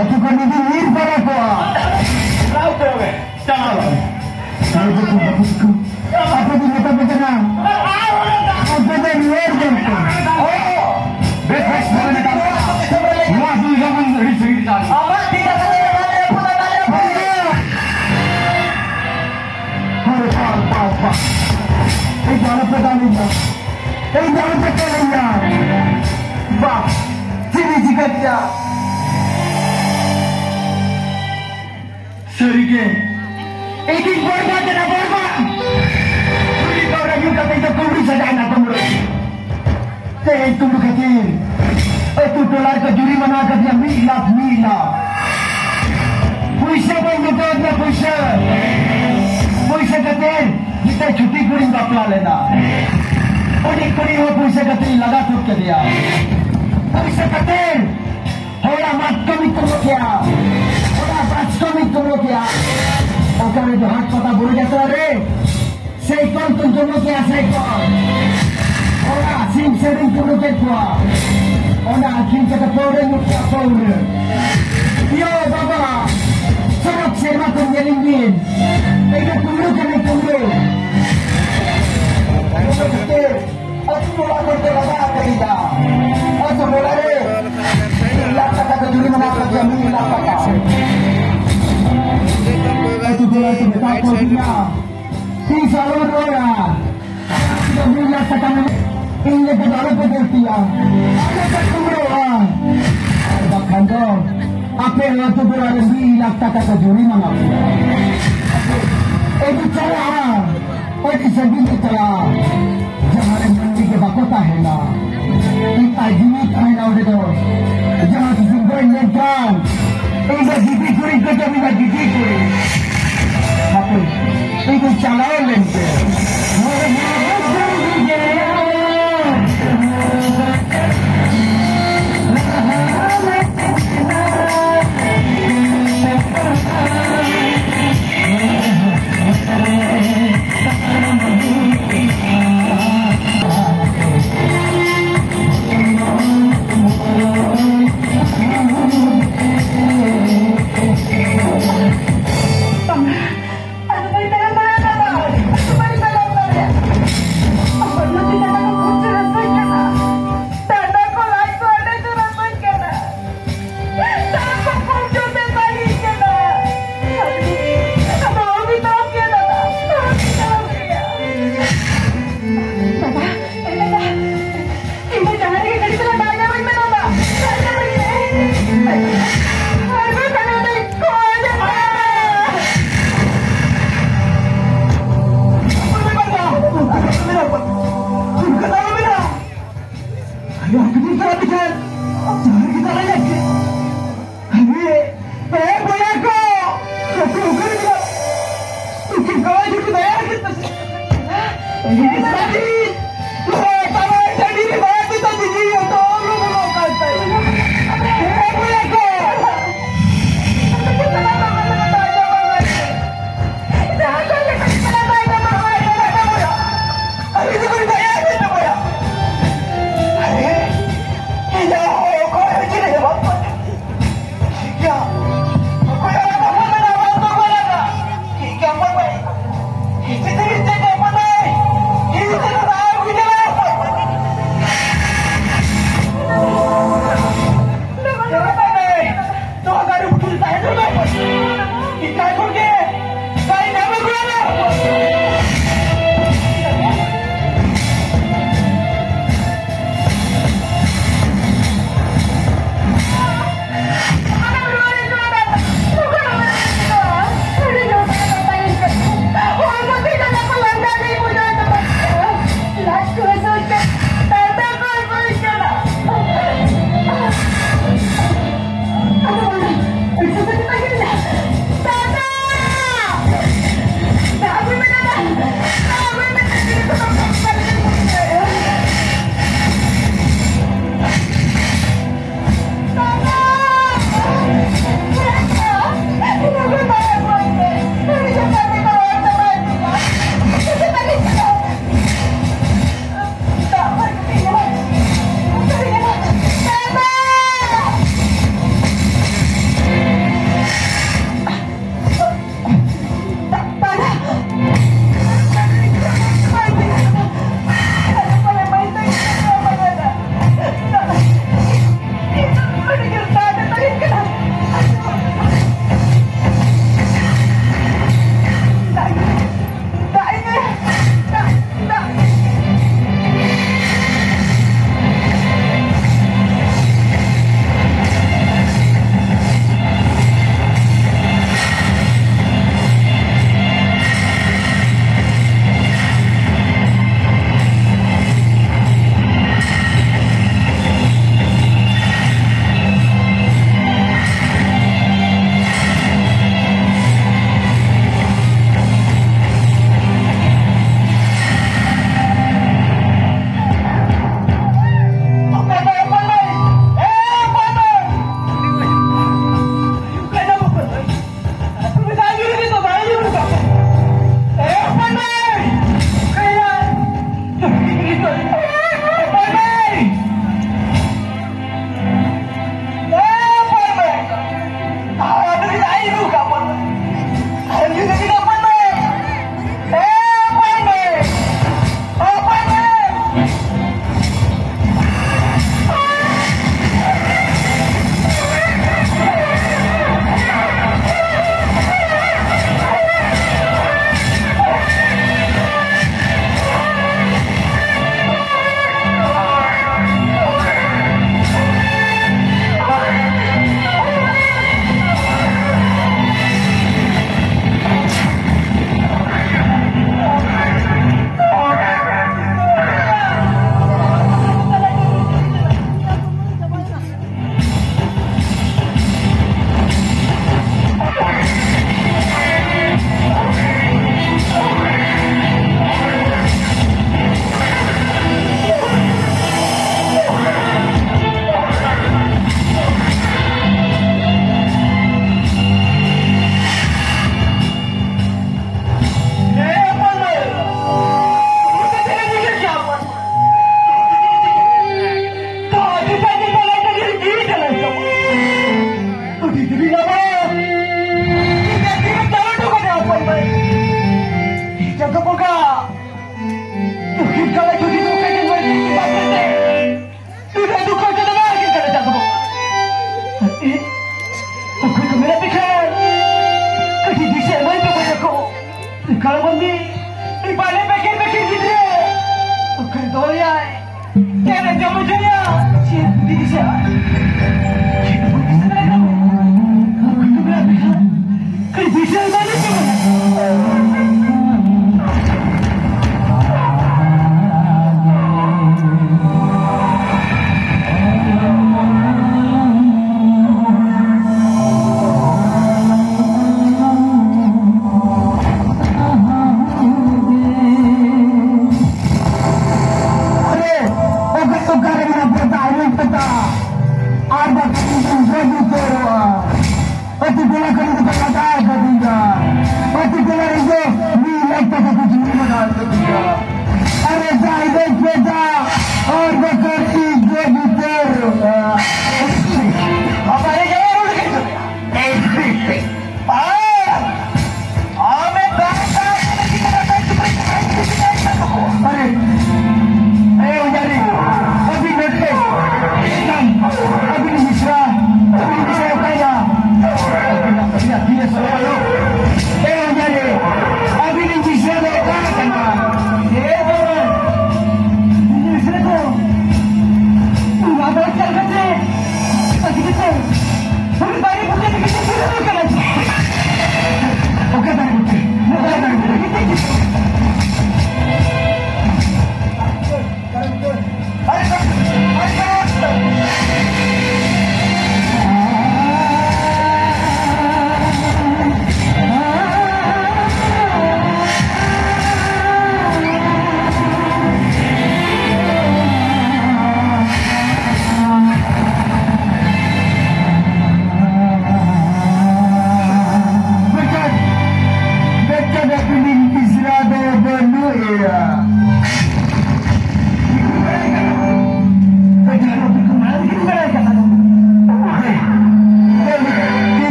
ᱟᱹᱛᱩ ᱠᱚ ᱱᱤᱡᱮ ᱧᱤᱨ ᱯᱟᱨᱟ ᱠᱚᱜᱼᱟ᱾ ᱪᱟᱞᱟᱣ ᱩᱛᱟᱹᱨᱚᱜ ᱢᱮ, ᱪᱟᱞᱟᱣ᱾ ᱟᱯᱮ ᱫᱚ ᱢᱮᱛᱟ ᱯᱮ ᱠᱟᱱᱟ, ᱟᱯᱮ ᱫᱚ ᱨᱩᱣᱟᱹᱲ ᱫᱚᱨᱠᱟᱨ᱾ ᱵᱮᱥ, ᱵᱮᱥ, ᱱᱚᱣᱟ ᱫᱩᱭ ᱡᱚᱱ ᱟᱹᱰᱤ ᱥᱟᱺᱜᱤᱧ ᱨᱮ ᱪᱟᱞᱟᱜ ᱠᱟᱱᱟ᱾ ᱦᱳᱭ, ᱵᱟᱥ, ᱵᱟᱥ, ᱵᱟᱥ᱾ ᱤᱧ ᱫᱚ ᱟᱞᱚᱯᱮ ᱫᱟᱞᱤᱧᱟ᱾ ᱤᱧ ᱫᱚ ᱟᱞᱚᱯᱮ ᱫᱟᱞᱤᱧᱟ᱾ ᱵᱟᱥ, ᱪᱮᱫ ᱤᱧ ᱪᱤᱠᱟᱹ ᱠᱮᱭᱟ? ᱥᱟᱹᱨᱤᱜᱮ, ᱤᱧᱤᱧ ᱵᱚᱨᱵᱟᱫ ᱮᱱᱟ, ᱵᱚᱨᱵᱟᱫ᱾ ᱠᱩᱲᱤ ᱯᱟᱹᱣᱨᱟᱹ ᱧᱩ ᱠᱟᱛᱮ ᱤᱧ ᱫᱚ ᱠᱩᱢᱵᱽᱲᱩ ᱥᱟᱡᱟᱣ ᱮᱱᱟ, ᱠᱩᱢᱵᱽᱲᱩ᱾ ᱛᱮᱦᱮᱧ ᱠᱩᱢᱵᱽᱲᱩ ᱠᱷᱟᱹᱛᱤᱨ ᱟᱹᱛᱩ ᱴᱚᱞᱟ ᱨᱮᱠᱚ ᱡᱩᱨᱤᱢᱟᱱᱟ ᱟᱠᱟᱫᱤᱧᱟ ᱢᱤᱫ ᱞᱟᱠᱷ, ᱢᱤᱫ ᱞᱟᱠᱷ᱾ ᱯᱩᱭᱥᱟᱹ ᱵᱟᱹᱧ ᱡᱚᱴᱟᱣ ᱟᱫᱤᱧᱟ, ᱯᱩᱭᱥᱟᱹ᱾ ᱯᱩᱭᱥᱟᱹ ᱠᱷᱟᱹᱛᱤᱨ ᱢᱤᱫᱴᱮᱱ ᱪᱷᱩᱴᱤ ᱠᱩᱲᱤᱧ ᱵᱟᱯᱞᱟ ᱞᱮᱱᱟ᱾ ᱩᱱᱤ ᱠᱩᱲᱤ ᱦᱚᱸ ᱯᱩᱭᱥᱟᱹ ᱠᱷᱟᱹᱛᱤᱨ ᱤᱧ ᱞᱟᱜᱟ ᱛᱩᱫ ᱠᱮᱫᱮᱭᱟ᱾ ᱯᱩᱭᱥᱟᱹ ᱠᱷᱟᱹᱛᱤᱨ ᱦᱚᱲᱟᱜ ᱢᱟᱛᱠᱚᱢᱤᱧ ᱠᱩᱢᱵᱽᱲᱩ ᱠᱮᱭᱟ, ᱦᱚᱲᱟᱜ ᱵᱟᱪᱠᱚᱢᱤᱧ ᱠᱩᱢᱵᱽᱲᱩ ᱠᱮᱭᱟ᱾ ᱚᱠᱟᱨᱮ ᱡᱟᱦᱟᱸ ᱯᱟᱛᱟ ᱵᱩᱨᱩ ᱡᱟᱛᱨᱟ ᱨᱮ ᱥᱟᱭᱠᱮᱞ ᱠᱚ ᱡᱚᱢ ᱠᱮᱭᱟ, ᱥᱟᱭᱠᱮᱞ᱾ ᱚᱲᱟᱜ ᱥᱤᱢ ᱥᱟᱹᱰᱤᱧ ᱠᱩᱢᱵᱽᱲᱩ ᱠᱮᱫ ᱠᱚᱣᱟ᱾ ᱚᱱᱟ ᱟᱹᱠᱷᱨᱤᱧ ᱠᱟᱛᱮ ᱯᱟᱹᱣᱨᱟᱹ ᱧᱩ ᱠᱮᱭᱟ, ᱯᱟᱹᱣᱨᱟᱹ᱾ ᱭᱳ ᱵᱟᱵᱟ, ᱥᱚᱨᱚᱜ ᱥᱮᱨᱢᱟ ᱠᱷᱚᱱ ᱧᱮᱞᱤᱧ ᱵᱤᱱ᱾ ᱤᱧ ᱫᱚ ᱠᱩᱢᱵᱽᱲᱩ ᱠᱟᱹᱱᱟᱹᱧ, ᱠᱩᱢᱵᱽᱲᱩ᱾ ᱟᱹᱛᱩ ᱴᱚᱞᱟ ᱠᱷᱚᱱ ᱠᱚ ᱞᱟᱜᱟ ᱟᱠᱟᱫᱤᱧᱟ᱾ ᱟᱹᱛᱩ ᱴᱚᱞᱟ ᱨᱮ ᱢᱤᱫ ᱞᱟᱠᱷ ᱴᱟᱠᱟ ᱠᱚ ᱡᱩᱨᱤᱢᱟᱱᱟ ᱟᱠᱟᱫᱤᱧᱟ, ᱢᱤᱫ ᱞᱟᱠᱷ ᱴᱟᱠᱟ᱾ ᱟᱹᱛᱩ ᱴᱚᱞᱟ ᱨᱮ ᱢᱮᱛᱟ ᱠᱚ ᱫᱤᱧᱟ᱾ ᱛᱤᱥ ᱟᱞᱚᱢ ᱨᱚᱲᱟ᱾ ᱢᱤᱫ ᱞᱟᱠᱷ ᱴᱟᱠᱟ ᱢᱮᱱᱟᱜ, ᱤᱧ ᱞᱟᱹᱜᱤᱫ ᱟᱞᱚ ᱯᱮ ᱵᱟᱹᱲᱛᱤᱭᱟ᱾ ᱟᱞᱚ ᱯᱮ ᱠᱩᱢᱵᱽᱲᱩᱜᱼᱟ᱾ ᱟᱨ ᱵᱟᱠᱷᱟᱱ ᱫᱚ ᱟᱯᱮ ᱟᱹᱛᱩ ᱴᱚᱞᱟ ᱨᱮ ᱢᱤᱫ ᱞᱟᱠᱷ ᱴᱟᱠᱟ ᱠᱚ ᱡᱩᱨᱤᱢᱟᱱᱟ ᱯᱮᱭᱟ᱾ ᱟᱹᱰᱤ ᱪᱟᱞᱟᱜᱼᱟ, ᱟᱹᱰᱤ ᱥᱟᱺᱜᱤᱧ ᱜᱮ ᱪᱟᱞᱟᱜᱼᱟ᱾ ᱡᱟᱦᱟᱸ ᱨᱮ ᱢᱟᱹᱱᱢᱤ ᱜᱮ ᱵᱟᱠᱚ ᱛᱟᱦᱮᱱᱟ, ᱮᱴᱟᱜ ᱡᱤᱣᱤ ᱛᱟᱦᱮᱱᱟ ᱚᱸᱰᱮ ᱫᱚ᱾ ᱡᱟᱦᱟᱸ ᱛᱤᱥᱤᱧ ᱜᱚᱡ ᱞᱮᱱᱠᱷᱟᱱ, ᱤᱧ ᱫᱚ ᱜᱤᱫᱤ ᱠᱩᱲᱤ ᱠᱚ ᱡᱚᱢᱤᱧᱟ, ᱜᱤᱫᱤ ᱠᱩᱲᱤ᱾ ᱦᱟᱯᱮ, ᱤᱧ ᱫᱚ ᱪᱟᱞᱟᱣ ᱞᱮᱱ ᱜᱮ᱾ ᱟᱭᱳ, ᱦᱟᱹᱯᱤᱫ ᱤᱧ ᱪᱟᱞᱟᱜ ᱛᱮᱠᱷᱟᱱ ᱡᱟᱦᱟᱸ ᱨᱮᱜᱮ ᱛᱟᱞᱟᱭ ᱞᱟᱹᱜᱤᱫ᱾ ᱟᱨᱮ, ᱮ ᱵᱚᱭᱦᱟ ᱠᱚ, ᱱᱩᱠᱩ ᱚᱠᱟ ᱨᱮ ᱢᱮᱱᱟᱜ? ᱱᱩᱠᱤᱱ ᱠᱚᱲᱟ ᱡᱩᱴᱤ ᱫᱟᱭᱟ ᱠᱤᱱ ᱯᱟᱥᱮ᱾ ᱟᱭᱳ, ᱥᱟᱹᱨᱤ, ᱱᱚᱣᱟ ᱛᱟᱞᱟ ᱴᱟᱺᱰᱤ ᱨᱮ ᱵᱟᱭ ᱯᱮ ᱛᱟᱹᱛᱤ ᱡᱤᱣᱤ ᱦᱚᱸ ᱛᱚᱞ ᱨᱚᱝᱜᱚᱞᱚᱜ ᱠᱟᱱ ᱛᱟᱭᱟ᱾ ᱮ ᱵᱚᱭᱦᱟ ᱠᱚ, ᱡᱟᱦᱟᱸ ᱠᱚ ᱞᱮᱠᱟ ᱛᱮ ᱵᱟᱭ ᱧᱟᱢᱚᱜᱼᱟ᱾ ᱟᱨ ᱡᱩᱫᱤ ᱠᱚ ᱢᱮᱛᱟᱭᱟ, "ᱟᱞᱮ ᱫᱚ ᱵᱚᱭᱦᱟ, ᱟᱞᱮ ᱤᱧᱟᱜ ᱦᱚᱲ ᱚᱠᱚᱭ ᱦᱚᱸ ᱪᱮᱫ ᱦᱚᱸ ᱵᱟᱝ ᱠᱚ ᱴᱷᱤᱠ ᱜᱮᱭᱟ, ᱚᱠᱚᱭ ᱦᱚᱸ ᱵᱟᱠᱚ ᱢᱮᱱᱟ, ᱵᱟᱝ ᱠᱚ ᱢᱮᱱᱟ, ᱴᱷᱤᱠ ᱜᱮᱭᱟ, ᱚᱠᱚᱭ ᱵᱟᱭ, ᱤᱧ ᱪᱮᱫ ᱤᱧ ᱪᱮᱫ ᱦᱚᱸ ᱵᱟᱭ, ᱤᱧ ᱪᱮᱫ ᱦᱚᱸ ᱵᱟᱭ ᱵᱩᱡᱷᱟᱹᱣᱟ, ᱚᱠᱚᱭ ᱵᱟᱭ, ᱱᱚᱣᱟ ᱫᱟᱨᱮ ᱵᱩᱴᱟᱹ ᱨᱮ ᱛᱟᱦᱮᱸ ᱫᱚ ᱵᱟᱭ, ᱤᱧ ᱛᱟᱦᱮᱸ ᱠᱷᱚᱱ ᱜᱮ ᱵᱟᱭ ᱧᱟᱢ ᱟᱹᱜᱩᱭᱟ᱾ ᱚᱠᱚᱭ ᱠᱚ ᱢᱮᱱᱟᱜ ᱯᱮ ᱠᱷᱟᱱ ᱠᱟᱹᱴᱤᱡ ᱫᱤᱥᱟᱹ ᱮᱢᱟᱹᱧ ᱯᱮ ᱵᱚᱭᱦᱟ ᱠᱚ᱾ ᱠᱟᱞᱚ ᱵᱟᱹᱱᱫᱤ, ᱩᱱᱤ ᱵᱟᱞᱮ ᱵᱮᱠᱮᱨ ᱵᱮᱠᱮᱨ ᱜᱤᱫᱽᱨᱟᱹ ᱚᱠᱚᱭ ᱫᱚᱦᱚᱭᱟᱭ? ᱪᱮᱫ ᱮ ᱡᱚᱢ ᱦᱚᱪᱚᱭᱟ? ᱪᱮᱫ ᱵᱩᱫᱷᱤ ᱫᱤᱥᱟᱹ? ᱪᱮᱫ ᱵᱩᱫᱷᱤ ᱫᱤᱥᱟᱹ? ᱚᱠᱚᱭ ᱠᱚ ᱢᱮᱱᱟᱜ ᱯᱮ ᱠᱷᱟᱱ ᱠᱟᱹᱴᱤᱡ ᱫᱤᱥᱟᱹ ᱮᱢᱟᱹᱧ ᱯᱮ ᱵᱚᱭᱦᱟ᱾ ᱟᱨᱮ, ᱚᱠᱟ, ᱚᱠᱟᱨᱮ ᱢᱮᱱᱟᱜ ᱯᱮ ᱛᱟᱦᱮᱸ ᱯᱮ ᱛᱟ? ᱟᱨ ᱵᱟᱠᱷᱟᱱ ᱤᱧ ᱜᱚᱡ ᱩᱛᱟᱹᱨᱚᱜᱼᱟ᱾ ᱟᱹᱛᱩ ᱴᱚᱞᱟ ᱠᱚᱨᱮ ᱫᱚ ᱞᱟᱜᱟᱣ ᱠᱟᱹᱫᱤᱧᱟ᱾ ᱟᱹᱛᱩ ᱴᱚᱞᱟ ᱨᱮᱫᱚ ᱢᱤᱫ ᱞᱟᱠᱷ ᱴᱟᱠᱟ ᱠᱚ ᱡᱩᱨᱤᱢᱟᱱᱟ ᱟᱠᱟᱫᱤᱧᱟ᱾ ᱟᱨᱮ ᱡᱟᱦᱟᱸᱭ ᱫᱚ ᱪᱮᱫᱟ ᱟᱨ ᱵᱟᱠᱷᱟᱱ ᱤᱧ ᱜᱚᱡ ᱩᱛᱟᱹᱨᱚᱜᱼᱟ᱾ ᱵᱟᱵᱟ ᱨᱮ ᱡᱟᱭᱟ ᱨᱚᱲ ᱠᱮᱫ ᱫᱚ᱾ ᱟᱨ ᱟᱢᱮ ᱫᱟᱜ ᱫᱟᱜ ᱟᱨᱮ, ᱮ ᱚᱡᱟᱨᱤ, ᱟᱹᱵᱤᱱ ᱱᱚᱛᱮ, ᱮᱠᱫᱚᱢ, ᱟᱹᱵᱤᱱ ᱢᱤᱥᱨᱟ, ᱟᱹᱵᱤᱱ ᱢᱤᱥᱨᱟ ᱚᱠᱟᱭᱟ? ᱟᱹᱵᱤᱱᱟᱜ ᱛᱤᱨᱮ ᱥᱚᱨᱚ ᱟᱞᱚ᱾ ᱮ ᱚᱡᱟᱨᱤ, ᱟᱹᱵᱤᱱ ᱢᱤᱥᱨᱟ ᱫᱚ ᱚᱠᱟ ᱠᱟᱱᱟ? ᱮ ᱵᱟᱵᱟ, ᱢᱤᱥᱨᱟ ᱫᱚ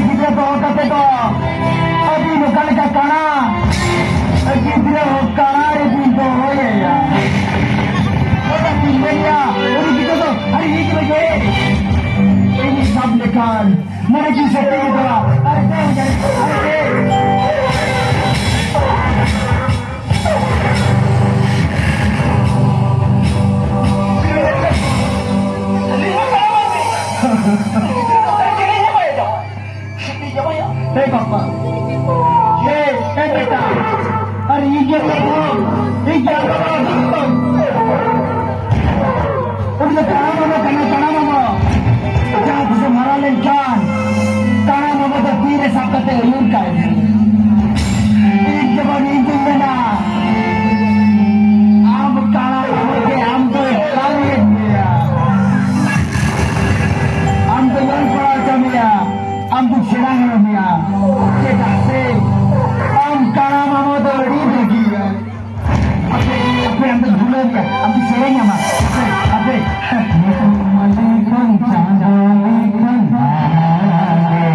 ᱜᱤᱫᱽᱨᱟᱹ ᱫᱚᱦᱚ ᱠᱟᱛᱮ ᱫᱚ ᱟᱹᱵᱤᱱ ᱚᱠᱟ ᱞᱮᱠᱟ ᱠᱟᱬᱟ ᱜᱤᱫᱽᱨᱟᱹ ᱦᱚᱸ ᱠᱟᱬᱟ ᱨᱮᱵᱤᱱ ᱫᱚᱦᱚᱭᱮᱭᱟ? ᱚᱱᱟ ᱵᱤᱱ ᱢᱮᱱᱮᱭᱟ, ᱩᱱᱤ ᱜᱤᱫᱽᱨᱟᱹ ᱫᱚ ᱟᱹᱰᱤ ᱦᱤᱡᱩᱜ ᱞᱟᱹᱜᱤᱫ ᱤᱧ ᱥᱟᱵ ᱞᱮᱠᱷᱟᱱ ᱢᱚᱱᱮ ᱡᱤᱣᱤ ᱥᱮ ᱛᱤᱸᱜᱩ ᱠᱚᱜᱼᱟ᱾ ᱟᱨ ᱪᱮᱫ ᱮᱢ ᱡᱟᱹᱱᱤᱡ? ᱟᱨ ᱪᱮᱫ? ᱮ ᱵᱟᱵᱟ, ᱮ, ᱮ ᱵᱮᱴᱟ, ᱟᱨ ᱤᱧ ᱜᱮ ᱵᱟᱵᱟ, ᱤᱧ ᱜᱮ ᱵᱟᱵᱟ, ᱩᱱᱤ ᱫᱚ ᱠᱟᱬᱟ ᱢᱟᱢᱟ ᱠᱟᱱᱟᱭ, ᱠᱟᱬᱟ ᱢᱟᱢᱟ᱾ ᱡᱟᱦᱟᱸ ᱛᱤᱥᱮ ᱢᱟᱨᱟᱝ ᱞᱮᱱᱠᱷᱟᱱ, ᱠᱟᱬᱟ ᱢᱟᱢᱟ ᱫᱚ ᱛᱤᱨᱮ ᱥᱟᱵ ᱠᱟᱛᱮ ᱟᱹᱭᱩᱨ ᱠᱟᱭ ᱢᱮ᱾ ᱤᱧ ᱡᱮᱢᱚᱱ ᱤᱧ ᱫᱩᱧ ᱢᱮᱱᱟ, ᱟᱢ ᱠᱟᱬᱟ ᱢᱟᱢᱟ ᱜᱮ ᱟᱢ ᱫᱚᱭ ᱦᱟᱨᱟᱣᱮᱫ ᱢᱮᱭᱟ᱾ ᱟᱢ ᱫᱚ ᱵᱟᱝ ᱯᱟᱲᱦᱟᱣ ᱦᱚᱪᱚ ᱢᱮᱭᱟ, ᱟᱢ ᱫᱚ ᱥᱮᱬᱟ ᱦᱚᱪᱚ ᱢᱮᱭᱟ᱾ ᱪᱮᱫᱟᱜ ᱥᱮ ᱟᱢ ᱠᱟᱬᱟ ᱢᱟᱢᱟ ᱫᱚ ᱟᱹᱰᱤ ᱵᱷᱟᱹᱜᱤᱭᱟ᱾ ᱟᱯᱮ, ᱟᱯᱮ ᱟᱢ ᱫᱚ ᱫᱩᱞᱟᱹᱲ ᱜᱮᱭᱟ, ᱟᱢ ᱫᱚ ᱥᱮᱨᱮᱧ ᱟᱢᱟ᱾ ᱟᱯᱮ, ᱟᱯᱮ᱾ ᱢᱟᱹᱞᱤᱠᱟᱱ ᱪᱟᱸᱫᱚ ᱞᱮᱠᱟᱱ ᱫᱟᱱᱟ ᱜᱮ᱾